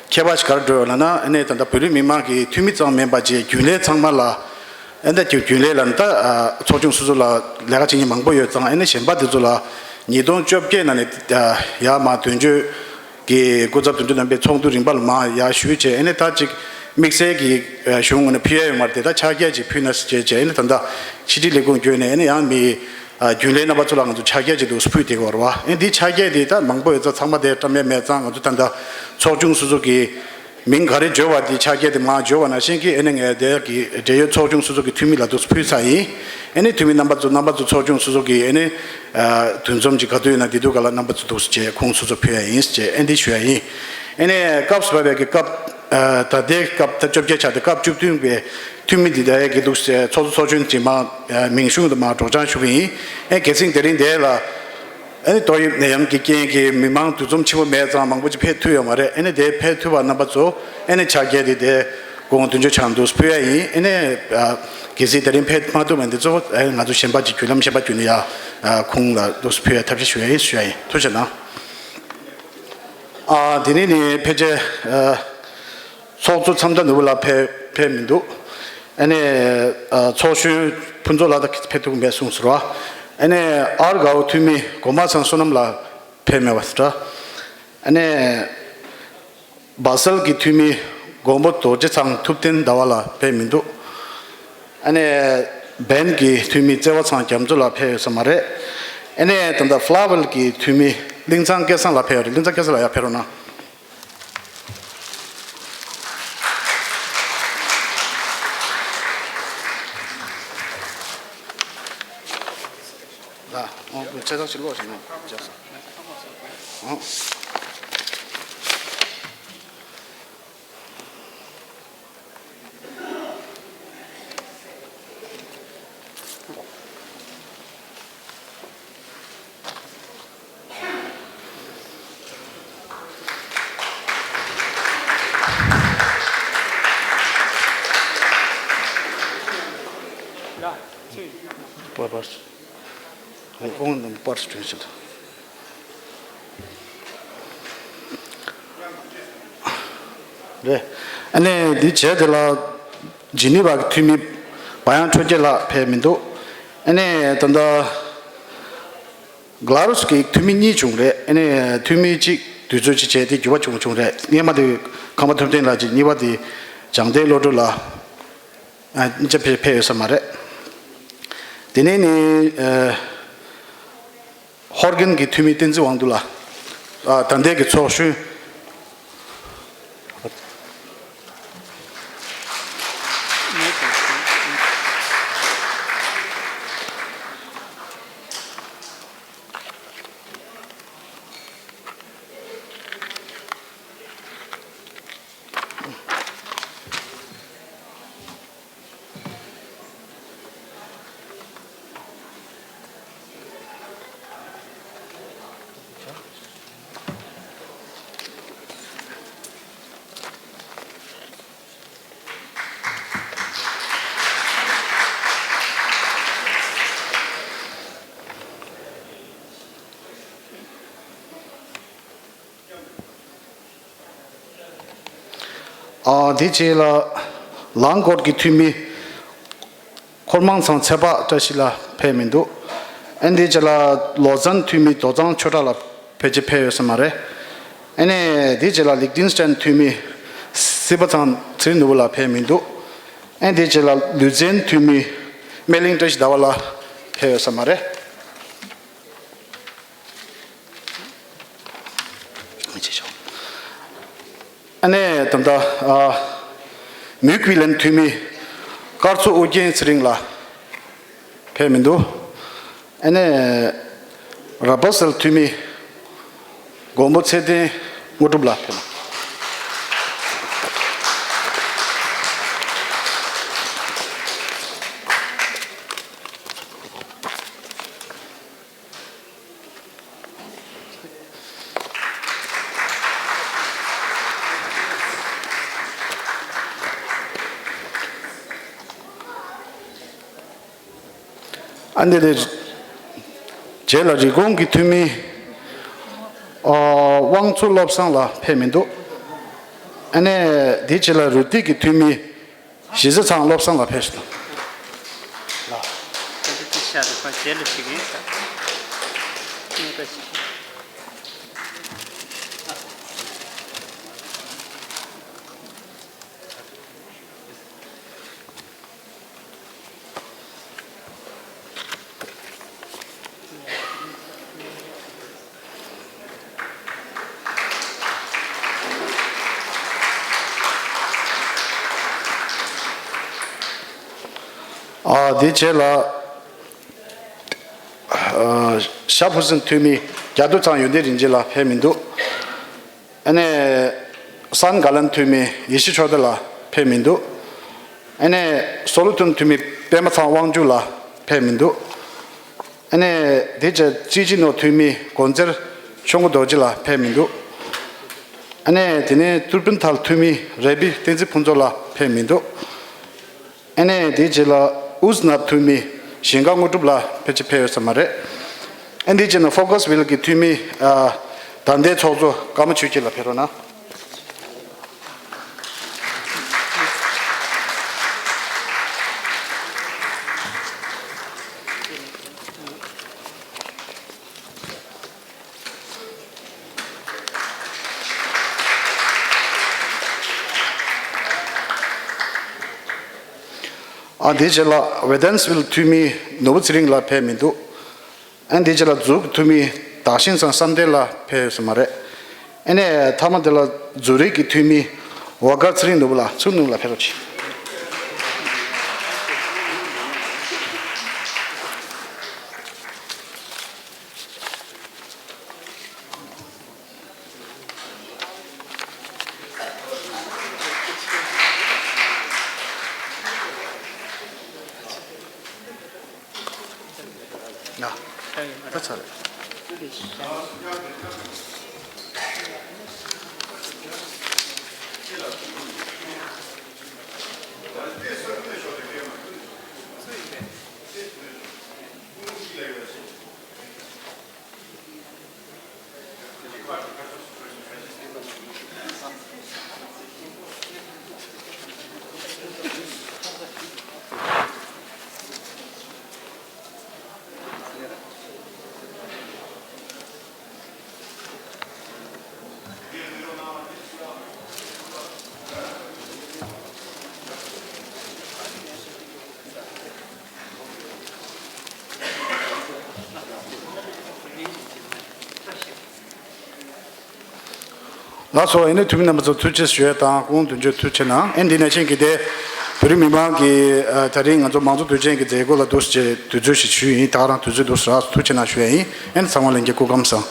ཁྱད་པར་ཞིག་ག་རེ་འགྲོ་ཡོད་ལབ་ན། ཨ་ནི་ད་ལྟ་བོད་རིགས་མི་མང་གི་འཐུས་མི་ཙམ་མིན་པ་བྱས། རྒྱུན་ལས་ཚང་མ་ལ། ཨ་ནི་ད་རྒྱུན་ལས་ལབ་ན་ད། ཨ། ཚོགས་ཆུང་སོ་སོ་ལ་ལས་ཀ་བྱེད་མཁན་མང་པོ་ཡོད་ཙང་། ཨ་ནི་གཞན་པ་དེ་ཚོ་ལ་ཉིས་སྟོང་བཅོ་བརྒྱད་ནང་ནས། ཨ། ཡར་མར་དོན་གཅོད་ཀྱི་སྐུ་ཚབ་དོན་གཅོད་རྣམ་པས་ཚོགས་འདུ་རིམ་པ་ལ་མར་ཡར་ཞུས་བྱས། ཨ་ནི་ད་ཅིག་དམིགས་བསལ་གྱི། ཨ། གཞུང་ངོས་ནས་ཕུལ་ཡ་ཡོད་མ་རེད་དེ། ད་ཕྱག་འཁྱེར་ཅིག་ཕུལ་ན་ཟེར་བྱས་བྱས། ཨ་ནི་ད་ལྟ་ཕྱི་དྲིལ་ལས་ཁུངས་བརྒྱུད་ནས། ཨ་ནི་ཡང་མི། ཨ། རྒྱུན་ལས་རྣམ་པ་ཚོ་ལ་ང་ཚོ་ཕྱག་འཁྱེར་ཅིག་འདུག་སེ་ཕུལ་བསྡད་ཀྱི་ཡོད་རེད་པ། ཨ་ནི་འདི་ཕྱག་འཁྱེར་དེ་ད་མང་པོ་ཡོད་ཙང་ཚང་མ་དེ་བཀྲམ་ཡ་མེད་ཙང་། ང་ཚོ་ད་ལྟ་ཚོགས་ཆུང་སོ་སོ་གི་མིང་ག་རེ་འབྱོར་བ་དེ། ཕྱག་འཁྱེར་དེ་མར་འབྱོར་བ་ནང་བཞིན་གྱི། ཨ་ནི་ངས་དེ་གི་འབྲེལ་ཡོད་ཚོགས་ཆུང་སོ་སོ་གི་འཐུས་མི་ལ་འདུག་སེ་ཕུལ་ཚར་ཡིན། ཨ་ནི་འཐུས་མི་རྣམ་པ་ཚོ། རྣམ་པ་ཚོ་ཚོགས་ཆུང་སོ་སོ་གི། ཨ་ནི། ཨ། འདུ་འཛོམས་ཀྱི་ག་དུས་ཡིན་ན་དེ་དུས་ག་ལ་རྣམ་པ་ཚོ་འདུག་སེ་བྱས་ཁོང་སོ་སོ་ཕུལ་ཡ་ཡིན་ཟེར་བྱས། ཨ་ནི་འདི་ཞུ་ཡ་ཡིན། ཨ་ནི་སྐབས་སུ་བབས་པའི་གི་སྐབས། ཨ། ད་ལྟའི་སྐབས་ད་བཅོ་བརྒྱད་ཆགས་ཏེ། སྐབས་བཅུ་བདུན་པའི་འཐུས་མི་འདི་ད་ཡ་གི་འདུག་སེ་ཚོགས་གཙོ་ཚོགས་གཞོན་གྱིས་མར། ཨ། མིང་གཞུང་དུ་མར་སྒྲོག་སྦྱང་ཞུ་གི་ཡིན། ཨ། གལ་སྲིད་དེ་རིང་དེ་ལ། ཨ་ནི་ཏོག་དབྱིབས་ནད་ཡམས་ཀྱི་རྐྱེན་གྱིས་མི་མང་འདུ་འཛོམས་ཆེན་པོ་མེད་ཙང་མང་པོ་ཅིག་ཕེབས་ཐུབ་ཡོད་མ་རེད། ཨ་ནི་དེ་ཕེབས་ཐུབ་པ་རྣམ་པ་ཚོ། ཨ་ནི་ཕྱག་འཁྱེར་དེ་དེ་ཁོང་དོན་གཅོད་མཆོག་འདུག་སེ་ཕུལ་ཡ་ཡིན། ཨ་ནི། ཨ། གལ་སྲིད་དེ་རིང་ཕེབས་མ་ཐུབ་པ་འདི་ཚོ། ཨ། ང་ཚོ་གཞན་པ་ཅིག་བརྒྱུད་ལམ་གཞན་པ་བརྒྱུད་ནས་ཡ། ཨ། ཁོང་ལ་འདུག་སེ་ཕུལ་ཡ་ཐབས་ཤེས་ཞུ་ཡ་ཡིན་ཞུ་ཡ་ཡིན། ཐུགས་རྗེ་གནང་། ཨ། དེ་ནས་ནི་ཕལ་ཆེར། ཨ། ཚོགས་གཙོ་མཚམས་བདའ་ནོར་བུ་ལགས་ཕེབས་ཕེབས་མི་འདུག་ཨ་ནི། ཨ། ཚོགས་གཞོན་ཕུན་ཚོགས་ལགས་ད་ཕེབས་ཐུབ་མེད་གསུངས་སོང་ར། ཨ་ནི་ཨར་དགའ་བོ་འཐུས་མི་གོང་མ་ཚང་བསོད་ནམས་ལགས་ཕེབས་མེད་པ་ཟེར་ར། ཨ་ནི་སྦ་སེལ་གྱི་འཐུས་མི་མགོན་པོ་རྡོ་རྗེ་ཚང་ཐུབ་བསྟན་ཟླ་བ་ལགས་ཕེབས་མི་འདུག་ཨ་ནི་བན་གྱི་འཐུས་མི་བརྩེ་བ་ཚང་རྒྱ་མཚོ་ལགས་ཕེབས་ཡོད་ས་མ་རེད། ཨ་ནི་ད་ལྟ་ཕ་ལ་ཝེལ་གྱི་འཐུས་མི་གླིང་ཚང་སྐལ་བཟང་ལགས་ཕེབས་ཡོད་རེད། གླིང་ཚང་སྐལ་བཟང་ལགས་ཡར་ཕེབས་རོགས་གནང་། ལ། ཨོ། ཁོས་ཚེ་ཐར་ཞིག་ཀློག་བཞག་ན་འཇགས་སོང་། ཨོ། པར་པར། ཁོང་རྣམས་པར་སྐྲུན་བྱེད། རེད། ཨ་ནི་འདི་བྱས་དེ་ལ་ཇི་ནི་ཝ་གི་འཐུས་མི་བ་ཡང་ཁྲོ་རྒྱལ་ལགས་ཕེབས་མི་འདུག་ཨ་ནི་ད་ལྟ་ག་ལ་རུ་སི་གི་འཐུས་མི་གཉིས་བྱུང་རེད། ཨ་ནི་འཐུས་མི་གཅིག་དུས་ཚོད་གཅིག་བྱས་ཏེ་འགྱུར་བ་བྱུང་བྱུང་རེད། སྔོན་མ་དེ་ཁམས་པ་ཐུབ་བསྟན་ལགས་ཀྱིས། གཉིས་པ་དེ་བྱང་བསྟན་བློ་གྲོས་ལགས། ཨ། གཉིས་ཆ་ཕེ་ཕེབས་ཡོད་ས་མ་རེད། དེ་ནས་ནི། ཨ། ཧོར་གན་གྱི་འཐུས་མི་བསྟན་འཛིན་དབང་འདུས་ལགས། ཨ། ད་ལྟའི་གི་ཚོགས་གཞོན། ཨ་དེ་རྗེས་ལ་ལང་ཀོར་གྱི་འཐུས་མི་འཁོར་མང་ཚང་ཚེ་དཔག་བཀྲ་ཤིས་ལགས་ཕེབས་མི་འདུག་ཨ་དེ་རྗེས་ལ་ལོ་ཙཱན་འཐུས་མི་རྡོ་བཟང་ཆོས་གྲགས་ལགས་ཕལ་ཆེར་ཕེབས་ཡོད་ས་མ་རེད། ཨ་ནི་དེ་རྗེས་ལ་ལིག་ཏིན་སི་ཏན་འཐུས་མི་སྲིད་པ་ཚང་ཚེ་རིང་ནོར་བུ་ལགས་ཕེབས་མི་འདུག་ཨ་དེ་རྗེས་ལ་ལུས་རྩལ་འཐུས་མི་སྨན་གླིང་བཀྲ་ཤིས་ཟླ་བ་ལགས་ཕེབས་ཡོད་ས་མ་རེད། ཨ་ནི་ད་ལྟ་ཨ་མུའུ་ཀུའི་ལན་འཐུས་མི་སྐར་ཚོགས་ཨོ་རྒྱན་ཚེ་རིང་ལགས་ཕེབས་མི་འདུག་ཨ་ནི་ར་པ་སེལ་འཐུས་མི་མགོན་པོ་ཚེ་བརྟན་དངོས་གྲུབ་ལགས་ཕེབས། ཨ་ནི་དེ་རྗེས་ལ་རི་ཀོན་གྱི་འཐུས་མི་ཨ་དབང་ཚུལ་བློ་བཟང་ལགས་ཕེབས་མི་འདུག་ཨ་ནི་དེ་རྗེས་ལ་རུ་ཏིག་གི་འཐུས་མི་གཞིས་རྩེ་ཚང་བློ་བཟང་ལགས་ཕེབས་སོང་། ཨ་དེ་རྗེས་ལ་ཨ་ཤ་ཕུ་སིན་འཐུས་མི་རྒྱ་རྡོ་ཚང་ཡོན་ཏན་རིན་ཆེན་ལགས་ཕེབས་མི་འདུག་ཨ་ནི་སན་ག་ལན་འཐུས་མི་ཡེ་ཤེས་ཆོས་སྒྲོན་ལགས་ཕེབས་མི་འདུག་ཨ་ནི་སོ་ལོ་ཐུན་འཐུས་མི་པད་མ་ཚང་དབང་ཕྱུག་ལགས་ཕེབས་མི་འདུག་ཨ་ནི་དེ་རྗེས་ཅི་ཅི་ནོ་འཐུས་མི་དགོན་རྩེར་ཆོས་མགོན་རྡོ་རྗེ་ལགས་ཕེབས་མི་འདུག་ཨ་ནི་དེ་ནས་ཏུར་པིན་ཐལ་འཐུས་མི་རེ་བི་བསྟན་འཛིན་ཕུན་ཚོགས་ལགས་ཕེབས་མི་འདུག་ཨ་ནི་དེ་རྗེས་ལ་ཨུ་ཛི་ནབ་འཐུས་མི་ཞིང་ཁ་དངོས་གྲུབ་ལགས་ཕལ་ཆེར་ཕེབས་ཡོད་ས་མ་རེད། ཨ་ནི་དེ་རྗེས་ལ་ཧྥོ་ཀ་སི་ཝིལ་གྱི་འཐུས་མི་ཨ་ད་ལྟའི་ཚོགས་གཙོ་ཀརྨ་ཆོས་སྐྱིད་ལགས་ཕེབས་རོགས་གནང་། ཨ་དེ་རྗེས་ལ་ཝེ་ཏན་སི་ཝིལ་འཐུས་མི་ནོར་བུ་ཚེ་རིང་ལགས་ཕེབས་མི་འདུག་ཨ་དེ་རྗེས་ལ་ཛུ་གི་འཐུས་མི་བདག་ཆེན་ཚང་བསམ་གཏན་ལགས་ཕེབས་ཡོད་ས་མ་རེད། ཨ་ནི་མཐའ་མ་དེ་ལ་ཛུ་རིག་གི་འཐུས་མི་ཝ་དཀར་ཚེ་རིང་ནོར་བུ་ལགས་ཚུར་ནང་ལ་ཕེབས་རོགས་གྱིས། ཡ། ད་ཚར་རེད། ལགས་སོ། ཨ་ནི་འཐུས་མི་རྣམ་པ་ཚོ་ཐུགས་རྗེ་ཆེ་ཞུ་ཡས་དང་སྐུ་ངོ་དོན་གཅོད་ཐུགས་རྗེ་ཆེ་གནང་། ཨ་ནི་འདི་ནས་ཆེན་གྱི་དེ་བོད་རིགས་མི་མང་གི་ཨ་ད་རིང་ང་ཚོ་མང་གཙོ་དུས་ཆེན་གྱི་མཛད་སྒོ་ལ་འདུག་སེ་དུས་ཚོད་ཞིག་ཞུས་ཡིན། ད་ག་རང་དུས་ཚོད་འདུག་སེ་རག་སོང་། ཐུགས་རྗེ་ཆེ་གནང་ཞུ་ཡས་ཡིན། ཨ་ནི་ཚང་མ་ལྷན་རྒྱས་སྐུ་ཁམས་བཟང་།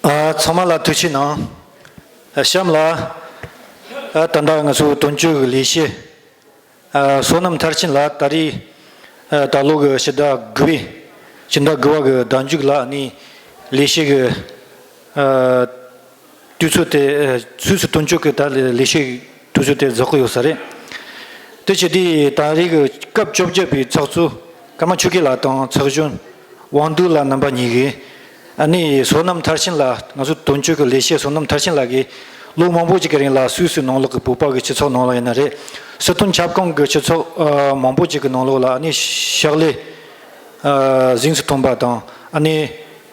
ཨ་ཚང་མ་ལ་ཐུགས་རྗེ་ཆེ་གནང་། ཨ་གཤམ་ལ་ཨ་ད་ལྟ་ང་ཚོ་དོན་གཅོད་ཀྱི་ལས་བྱེད་ཨ་བསོད་ནམས་མཐར་ཕྱིན་ལགས་ད་རེས་ཨ་ད་ལོ་གི་ཕྱི་ཟླ་དགུ་པའི་ཕྱི་ཟླ་དགུ་པ་གི་ཟླ་མཇུག་ལ་ཨ་ནི་ལས་བྱེད་ཀྱི་ཨ་དུས་ཚོད་དེ་ཨ་སུད་སི་དོན་གཅོད་ཀྱི་ད་ལས་བྱེད་དུས་ཚོད་དེ་རྫོགས་ཀྱི་ཡོད་ས་རེད། དེ་བྱས་དུས་ད་རེས་ཀྱི་སྐབས་བཅོ་བརྒྱད་པའི་ཚོགས་གཙོ་ཀ་ ཀརྨ་ཆོས་སྐྱིད་ལགས་དང་ཚགས་གཞོན་དབང་འདུས་ལགས་རྣམ་པ་གཉིས་ཀྱིས་ཨ་ནི་བསོད་ནམས་མཐར་ཕྱིན་ལགས། ང་ཚོ་དོན་གཅོད་ཀྱི་ལས་བྱེད་བསོད་ནམས་མཐར་ཕྱིན་ལགས་ཀྱིས་ལོ་མང་པོ་ཅིག་གི་རིང་ལ་སུད་སི་ནང་ལོགས་ཀྱི་བོད་པ་གི་སྤྱི་ཚོགས་ནང་ལ་ཡིན་ན་རེད། སྲིད་དོན་ཁྱབ་ཁོངས་ཀྱི་སྤྱི་ཚོགས་ཨ་མང་པོ་ཅིག་གི་ནང་ལོགས་ལ་ཨ་ནི་ཕྱག་ལས་ཨ་གཟེངས་སུ་ཐོན་པ་དང་ཨ་ནི་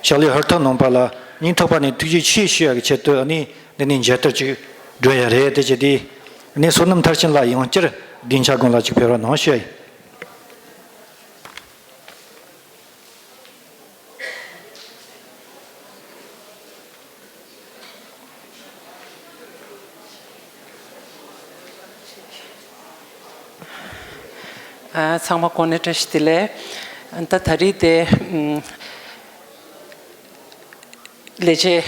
ཕྱག་ལས་ཧུར་ཐག་གནང་པ་ལ་སྙིང་ཐག་པ་ནས་ཐུགས་རྗེ་ཆེ་ཞུ་ཡ་གི་ཆེད་དུ་ཨ་ནི་འདི་ནས་མཇལ་དར་ཅིག་སྒྲོན་ཡ་རེད། དེ་བྱས་ཏེ་ཨ་ནི་བསོད་ནམས་མཐར་ཕྱིན་ལགས་ཡང་བསྐྱར་སྡིངས་ཆ་སྒང་ལ་ཅིག་ཕེབས་རོགས་གནང་ཞུ་ཡ་ཡིན། ཨ། ཚང་མ་དགོང་ནས་བཀྲ་ཤིས་བདེ་ལེགས། ད་ད་རེས་དེ་ཨམ་ལས་བྱེད་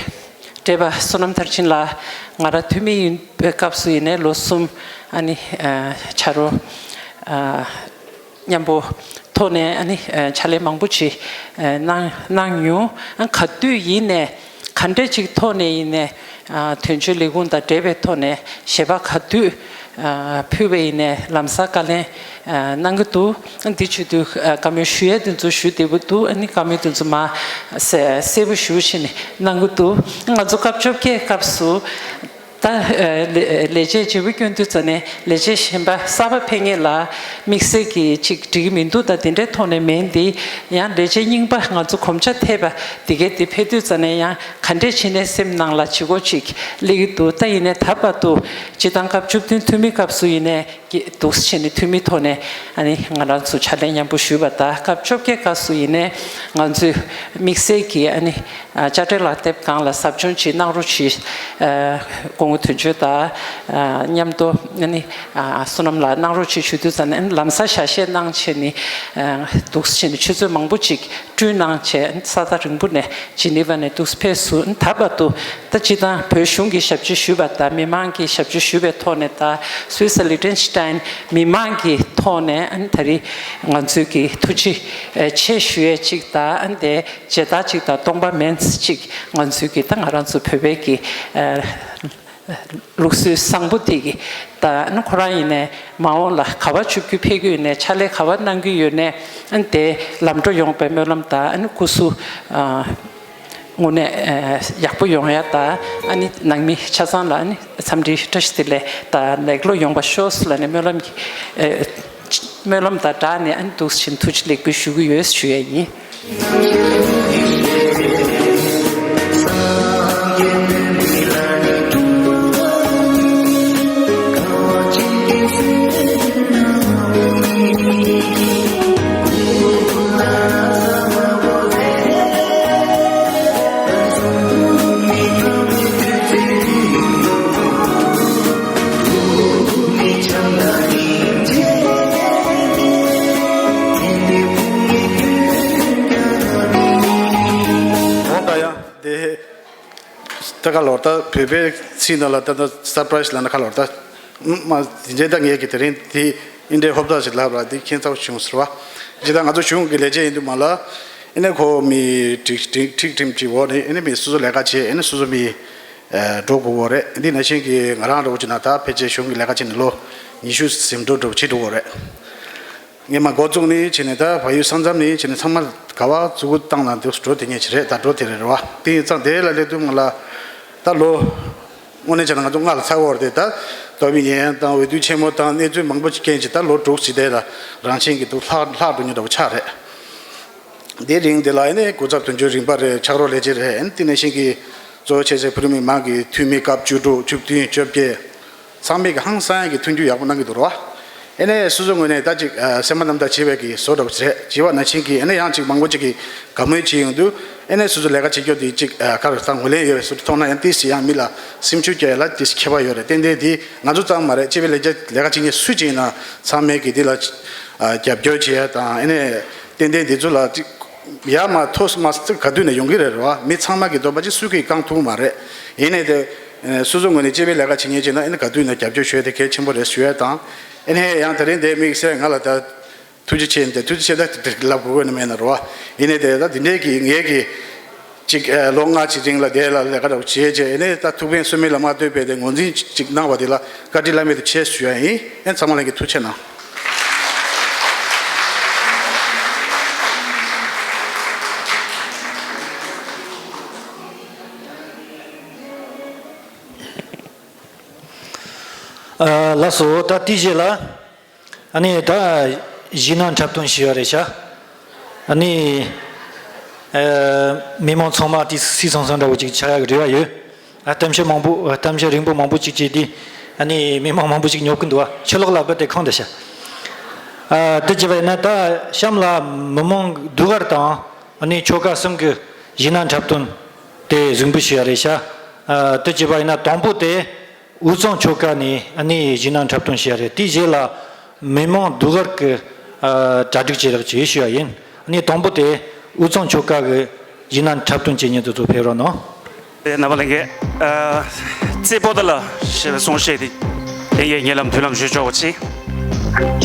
བགྲེས་པ་བསོད་ནམས་མཐར་ཕྱིན་ལགས་ང་རང་འཐུས་མི་ཡིན་པའི་སྐབས་སུ་ཡིན་ནའི་ལོ་གསུམ་ཨ་ནི་ཨ་ཆ་རོགས་ཨ་མཉམ་པོ་ཐོག་ནས་ཨ་ནི་ཨ་ཕྱག་ལས་མང་པོ་ཅིག་ཨ་གནང་གནང་མྱོང་། ཨ་ག་དུས་ཡིན་ནའི་ག་འདྲས་ཅིག་ཐོག་ནས་ཡིན་ནའི་ཨ་དོན་གཅོད་ལས་ཁུངས་དང་འབྲེལ་བའི་ཐོག་ནས་ཞལ་པར་ག་དུས་ཨ་ཕུལ་བ་ཡིན་ནའི་ལམ་སང་བཀའ་ལན་ཨ་གནང་གི་འདུག། ཨ་འདི་བྱེད་དུས་ཨ་བཀའ་མོལ་ཞུ་ཡས་དེ་ཚོ་ཞུ་བདེ་པོ་འདུག། ཨ་ནི་བཀའ་མོལ་དེ་ཚོ་མར་གསལ་གསལ་པོ་ཞེ་པོ་བྱས་ནས་གནང་གི་འདུག། ང་ཚོ་སྐབས་བཅོ་བརྒྱད་སྐབས་སུ་ད་ཨ་ལས་ལས་བྱེད་བརྗེ་པོ་སྐྱོན་དུས་ཙམ་ནས་ལས་བྱེད་གཞན་པ་གསར་པ་ཕེབས་མཁན་ལ་དམིགས་བསལ་གྱི་ཅིག་འགྲིག་གི་མི་འདུག། ད་དེ་འདྲའི་ཐོག་ནས་མིན་ཏེ་ཡང་ལས་བྱེད་རྙིང་པ་ང་ཚོ་གོམས་ཆ་ཐེབས་པ་དེ་གས་དེ་ཕེབས་དུས་ཙམ་ནས་ཡང་ག་འདྲས་བྱས་ནས་སེམས་ནང་ལ་ཅིག་གོ་ཅིག་སླེབས་ཀྱི་འདུག། ད་ཡིན་ནའི་ད་བར་དུ་སྤྱིར་བཏང་སྐབས་བཅུ་བདུན་འཐུས་མི་སྐབས་སུ་ཡིན་ནའི་ཀྱི་འདུག་སེ་བྱས་ནས་འཐུས་མི་ཐོག་ནས་ཨ་ནི་ང་རང་ཚོ་ཕྱག་ལས་མཉམ་པོ་ཞུས་པ་དང་། སྐབས་བཅོ་བརྒྱད་སྐབས་སུ་ཡིན་ནའི་ང་ཚོས་དམིགས་བསལ་གྱིས་ཨ་ནི་ཨ་དཔྱ་ཁྲལ་ལག་དེབ་སྒང་ལ་ཟབ་སྦྱོང་ཅིག་གནང་རོགས་གྱིས། ཨ་སྐུ་ངོ་དོན་གཅོད་དང་ཨ་མཉམ་དུ་ཨ་ནི་ཨ་བསོད་ནམས་ལགས་གནང་རོགས་གྱིས་ཞུ་དུས་ཙམ་ནས་ཨ་ནི་ལམ་སང་ཞལ་བཞེས་གནང་བྱས་ནས་ཨ་འདུག་སེ་བྱས་ནས་ཆུ་ཚོད་མང་པོ་ཅིག་བསྐྲུན་གནང་བྱས་ས་ཐག་རིང་པོ་ནས་ཇི་ནི་ཝ་ནས་འདུག་སེ་ཕེབས་སོང་། ད་བར་དུ་ད་སྤྱིར་བཏང་བོད་གཞུང་གི་ཞབས་ཕྱི་ཞུས་པ་དང་མི་མང་གི་ཞབས་ཕྱི་ཞུས་པའི་ཐོག་ནས་དང་སུད་སི་ལི་ཊེན་སི་ཊེན་མི་མང་གི་ཐོག་ནས་ཨ་ནི་ད་རེས་ང་ཚོས་ཀྱི་ཐུགས་རྗེ་ཆེ་ཞུ་ཡས་གཅིག་དང་། ཨ་ནི་དེ་མཇལ་དར་གཅིག་དང་སྟོང་པ་མིན་ཙམ་གཅིག་ང་ཚོས་ཀྱི་ད་ང་རང་ཚོ་བོད་པའི་གི་ཨ། ལུགས་སྲོལ་བཟང་པོ་དེ་གི་ད་ནི་ཁོ་རང་ཡིན་ནའི་མ་འོངས་ལ་ག་པར་ཆུབ་རྒྱུ་ཕེབས་ཀྱི་ཡོད་ནའི་ཕྱག་ལས་ག་པར་གནང་གི་ཡོད་ནའི་ཨ་ནི་དེ་ལམ་འགྲོ་ཡོང་བའི་སྨོན་ལམ་དང་། ཨ་ནི་སྐུ་གཟུགས་ཨ་དངོས་གནས་ཨ་ཡག་པོ་ཡོང་ཡ་དང་། ཨ་ནི་ནང་མི་ཆ་ཚང་ལ་ཨ་ནི་འཚམས་འདྲི་བཀྲ་ཤིས་བདེ་ལེགས་དང་ལེགས་ལོ་ཡོང་བ་ཤོག་ལབ་ནས་སྨོན་ལམ་གྱི་ཨ་སྨོན་ལམ་དང་སྦྲགས་ནས་ཨ་ནི་འདུག་སེ་བྱས་ནས་ཐུགས་རྗེ་ལེགས་འབུལ་ཞུ་གི་ཡོད་ཞུ་ཡ་ཡིན། འོ་ད་ཡང་དེ་ད་ག་ལོར་ད་བོད་པའི་ཚིག་ནང་ལ་ད་ད་སར་པ་རའི་སི་ལབ་ན་ག་ལོར་ད་མ་དེ་འདྲའི་ད་ངས་ཀྱི་དེ་རིང་དེ་ཨིན་འདྲའི་ཧོབ་ཐག་ཞིག་ལབ་ར་དེ་ཁྱད་མཚར་བྱུང་ཟེར་བ། ཇི་ལྟར་ང་ཚོ་གཞུང་གི་ལས་བྱེད་ཡིན་དུས་མ་ལ་ཨེ་ནས་ཁོ་མི་ཁྲིག་ཁྲིག་ཁྲིག་ཁྲིམས་ཀྱི་འོག་ནས་ཨེ་ནས་མི་སོ་སོ་ལས་ཀ་བྱེད། ཨེ་ནས་སོ་སོ་མི་འགྲོ་དགོས་འོ་རེད། འདི་ནང་བཞིན་གྱི་ང་རང་འདྲ་བོ་ཅིག་ན་ད་ཕལ་ཆེར་གཞུང་གི་ལས་ཀ་བྱེད་ནས་ལོ་ཉི་ཤུ་ཟིན་འགྲོ་འགྲོ་བྱེད་འགྲོ་འོ་རེད། ངས་མ་འགོ་བཙུགས་ནས་བྱས་ནས་ད་བལ་ཡུལ་ས་མཚམས་ནས་བྱས་ནས་ཚང་མ་ག་བ་མཛུབ་གུ་བཏང་ན་འདུག་འགྲོ་དེ་ཉིད་ཅིག་རེད། ད་འགྲོ་དེ་རེད་རེད་བ། དེ་ཡིན་ཙང་དེ་ལ་སླེབས་དུས་ང་ལ་ད་ལོ་དངོས་གནས་བྱས་ན་ང་ཚོ་སྔ་ལ་ཚ་བོར་དེ་ད་ལྟོ་བའི་ཉེན་དང་འོས་བསྡུ་ཆེན་མོ་དང་གནས་ཚུལ་མང་པོ་ཅིག་རྐྱེན་གྱིས་ད་ལོ་དྲུག་ཅིག་དེ་ལ་རང་བཞིན་གྱི་འདུག་ལྷག་ལྷག་འགྲོ་མྱོང་འདྲ་བོ་ཆགས་རེད། དེ་རིང་དེ་ལ་ཨེ་ནས་སྐུ་ཚབ་དོན་གཅོད་རིམ་པ་རེད། ཕྱག་རོགས་ལས་བྱེད་རེད། ཨེ་ནས་དེ་ནང་བཞིན་གྱི་གཙོ་བོ་བྱས་ཚེ་བོད་རིགས་མི་མང་གི་འཐུས་མི་སྐབས་བཅུ་དྲུག་བཅུ་བདུན་བཅོ་བརྒྱད། ཚང་མས་ཀྱི་ཧང་སང་ཡང་གི་མཐུན་འགྱུར་ཡག་པོ་གནང་གི་འདུག་ར་བ། ཨེ་ནས་སོ་སོ་ངོས་ནས་ད་ཅིག་ཨ་སེམས་པ་རྣམ་དག་བྱེད་པའི་གི་བཟོ་འདྲ་བོ་ཞིག་རེད། བྱེད་པ་ནང་བཞིན་གྱི་ཨེ་ནས་ཡང་ཅིག་མང་པོ་ཅིག་གིས་དགའ་མོས་བྱེད་ཡོང་དུས་ཨེ་ནས་སོ་སོ་ལས་ཀ་བྱེད་རྒྱུ་དེ་ཅིག་ཨ་ག་རེ་ཟ་ངོས་ལེན་ཡོད་པའི་བཟོ་འདྲ་མཐོང་ན་ཡང་ཏིས་ཡང་མི་ལ་སེམས་ཤུགས་སྐྱེ་ཡ་ལ་ཏིས་ཁྱད་པར་ཡོད་རེད། ཏན་ཏན་དེ་ང་ཚོ་ཙམ་མ་རེད། སྤྱི་པའི་ལས་ཀ་ལས་ཀ་བྱེད་མཁན་སུ་ཅིག་ཡིན་ན་ཚང་མས་ཀྱི་དེ་ལ་ཨ་རྒྱབ་སྐྱོར་བྱེད་ཡ་དང་ཨེ་ནས་ཏན་ཏན་དེ་ཚོ་ལ་ཅིག་ཡར་མར་མཐོ་མ་ག་དུས་ནས་ཡོང་གི་རེད་རེད་བ། མི་ཚང་མ་གི་འདོད་པ་ཅིག་སུ་གིས་བསྐང་ཐུབ་མ་རེད། ཡིན་ནའི་དེ་སོ་སོ་ངོས་ནས་སྤྱི་པའི་ལས་ཀ་བྱེད་མཁན་ཅིག་ན་ཨེ་ནི་ག་དུས་ནས་རྒྱབ་སྐྱོར་ཞུ་ཡ་དེ་གལ་ཆེན་པོ་རེད་ཞུ་ཡ་དང་། ཨེ་ནས་ཡང་དེ་རིང་དེ་དམིགས་བསལ་ང་ལ་ད་ཐུགས་རྗེ་ཆེ་ནས་ཐུགས་རྗེ་ཆེ་ད་དེ་ལབ་དགོས་ཀྱི་མེད་ན་རེད་བ། ཡིན་ནའི་དེ་ད་དེ་འདྲའི་གི་ངས་གི་ཅིག་ཨ་ལོ་ལྔ་ཅིག་རིང་ལ་དེ་ལ་ལས་ཀ་འདྲ་བོ་བྱས་བྱས་ཨེ་ནས་ད་ཐུགས་ཕན་གསོས་མེད་ལ་མ་ལྟོས་པའི་དེ་ངོས་འཛིན་ཅིག་གནང་བ་དེ་ལ་བཀའ་དྲིན་བླ་མེད་དུ་ཆེ་ཞུ་ཡ་ཡིན། ཨེ་ཚང་མ་ལྷན་རྒྱས་ཐུགས་རྗེ་གནང་། ཨ་ལགས་སོ། ད་དེའི་རྗེས་ལ་ཨ་ནི་ད་གཞས་སྣ་འཁྲབ་སྟོན་ཞུ་ཡ་རེད་ཤག་ཨ་ནི་ཨ་མི་མང་ཚང་མ་དེ་སུད་སུད་སང་སང་འདྲ་བོ་ཅིག་ཆགས་ཡ་གི་རེ་བ་ཡོད། ཨ་གཏམ་བཤད་མང་པོ་ཨ་གཏམ་བཤད་རིང་པོ་མང་པོ་ཅིག་བྱས་ཏེ་ཨ་ནི་མི་མང་མང་པོ་ཅིག་ཉོབ་ཀྱི་འདུག་ཨ་ཕྱི་ལོགས་ལ་རྦད་དེ་ཁེངས་བསྡད་ཤག་ཨ་དེ་བྱས་པ་ཡིན་ན་ད་གཤམ་ལ་མི་མང་ཟློས་གར་དང་ཨ་ནི་ཆོལ་ཁ་གསུམ་གྱི་གཞས་སྣ་འཁྲབ་སྟོན་དེ་གཟིགས་འབུལ་ཞུ་ཡ་རེད་ཤག་ཨ་དེ་བྱས་པ་ཡིན་ན་དང་པོ་དེ། དབུས་གཙང་ཆོལ་ཁ་ནས་ཨ་ནི་གཞས་སྣ་འཁྲབ་སྟོན་བྱས་རེད། དེའི་རྗེས་ལ་མི་མང་ཟློས་གར་གྱི་ཨ་གྲ་སྒྲིག་བྱེད་རོགས་བྱེད་ཞུ་བ་ཡིན། ཨ་ནི་དང་པོ་དེ་དབུས་གཙང་ཆོལ་ཁ་གི་གཞས་སྣ་འཁྲབ་སྟོན་བྱེད་མཁན་དེ་ཚོ་ཕེབས་རོགས་གནང་། རྣམ་པ་ལྷན་རྒྱས། ཨ་རྩེ་པོ་ཏ་ལ་ཞེས་པའི་སྲུང་བྱེད་དེ་ལྷན་རྒྱས་ཉེ་ལམ་མདུན་ལམ་བཞུགས་ཆོག་པ་བྱེད།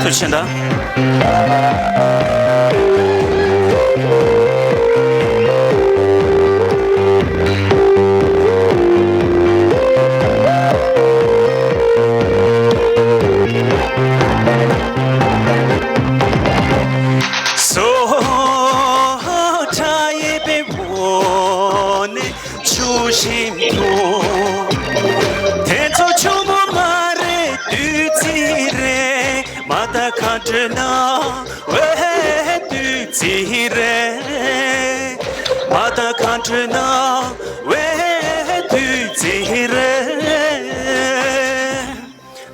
ཐུགས་རྗེ་ཆེ་གནང་།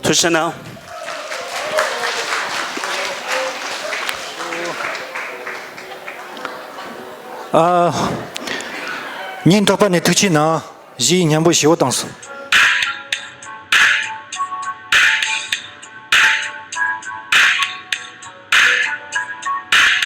ཐུགས་རྗེ་གནང་། ཨ། ཉིན་རྟག་པར་ནས་ཐུགས་རྗེ་གནང་། གཞས་སྙན་པོ་ཞེ་པོ་བཏང་སོང་།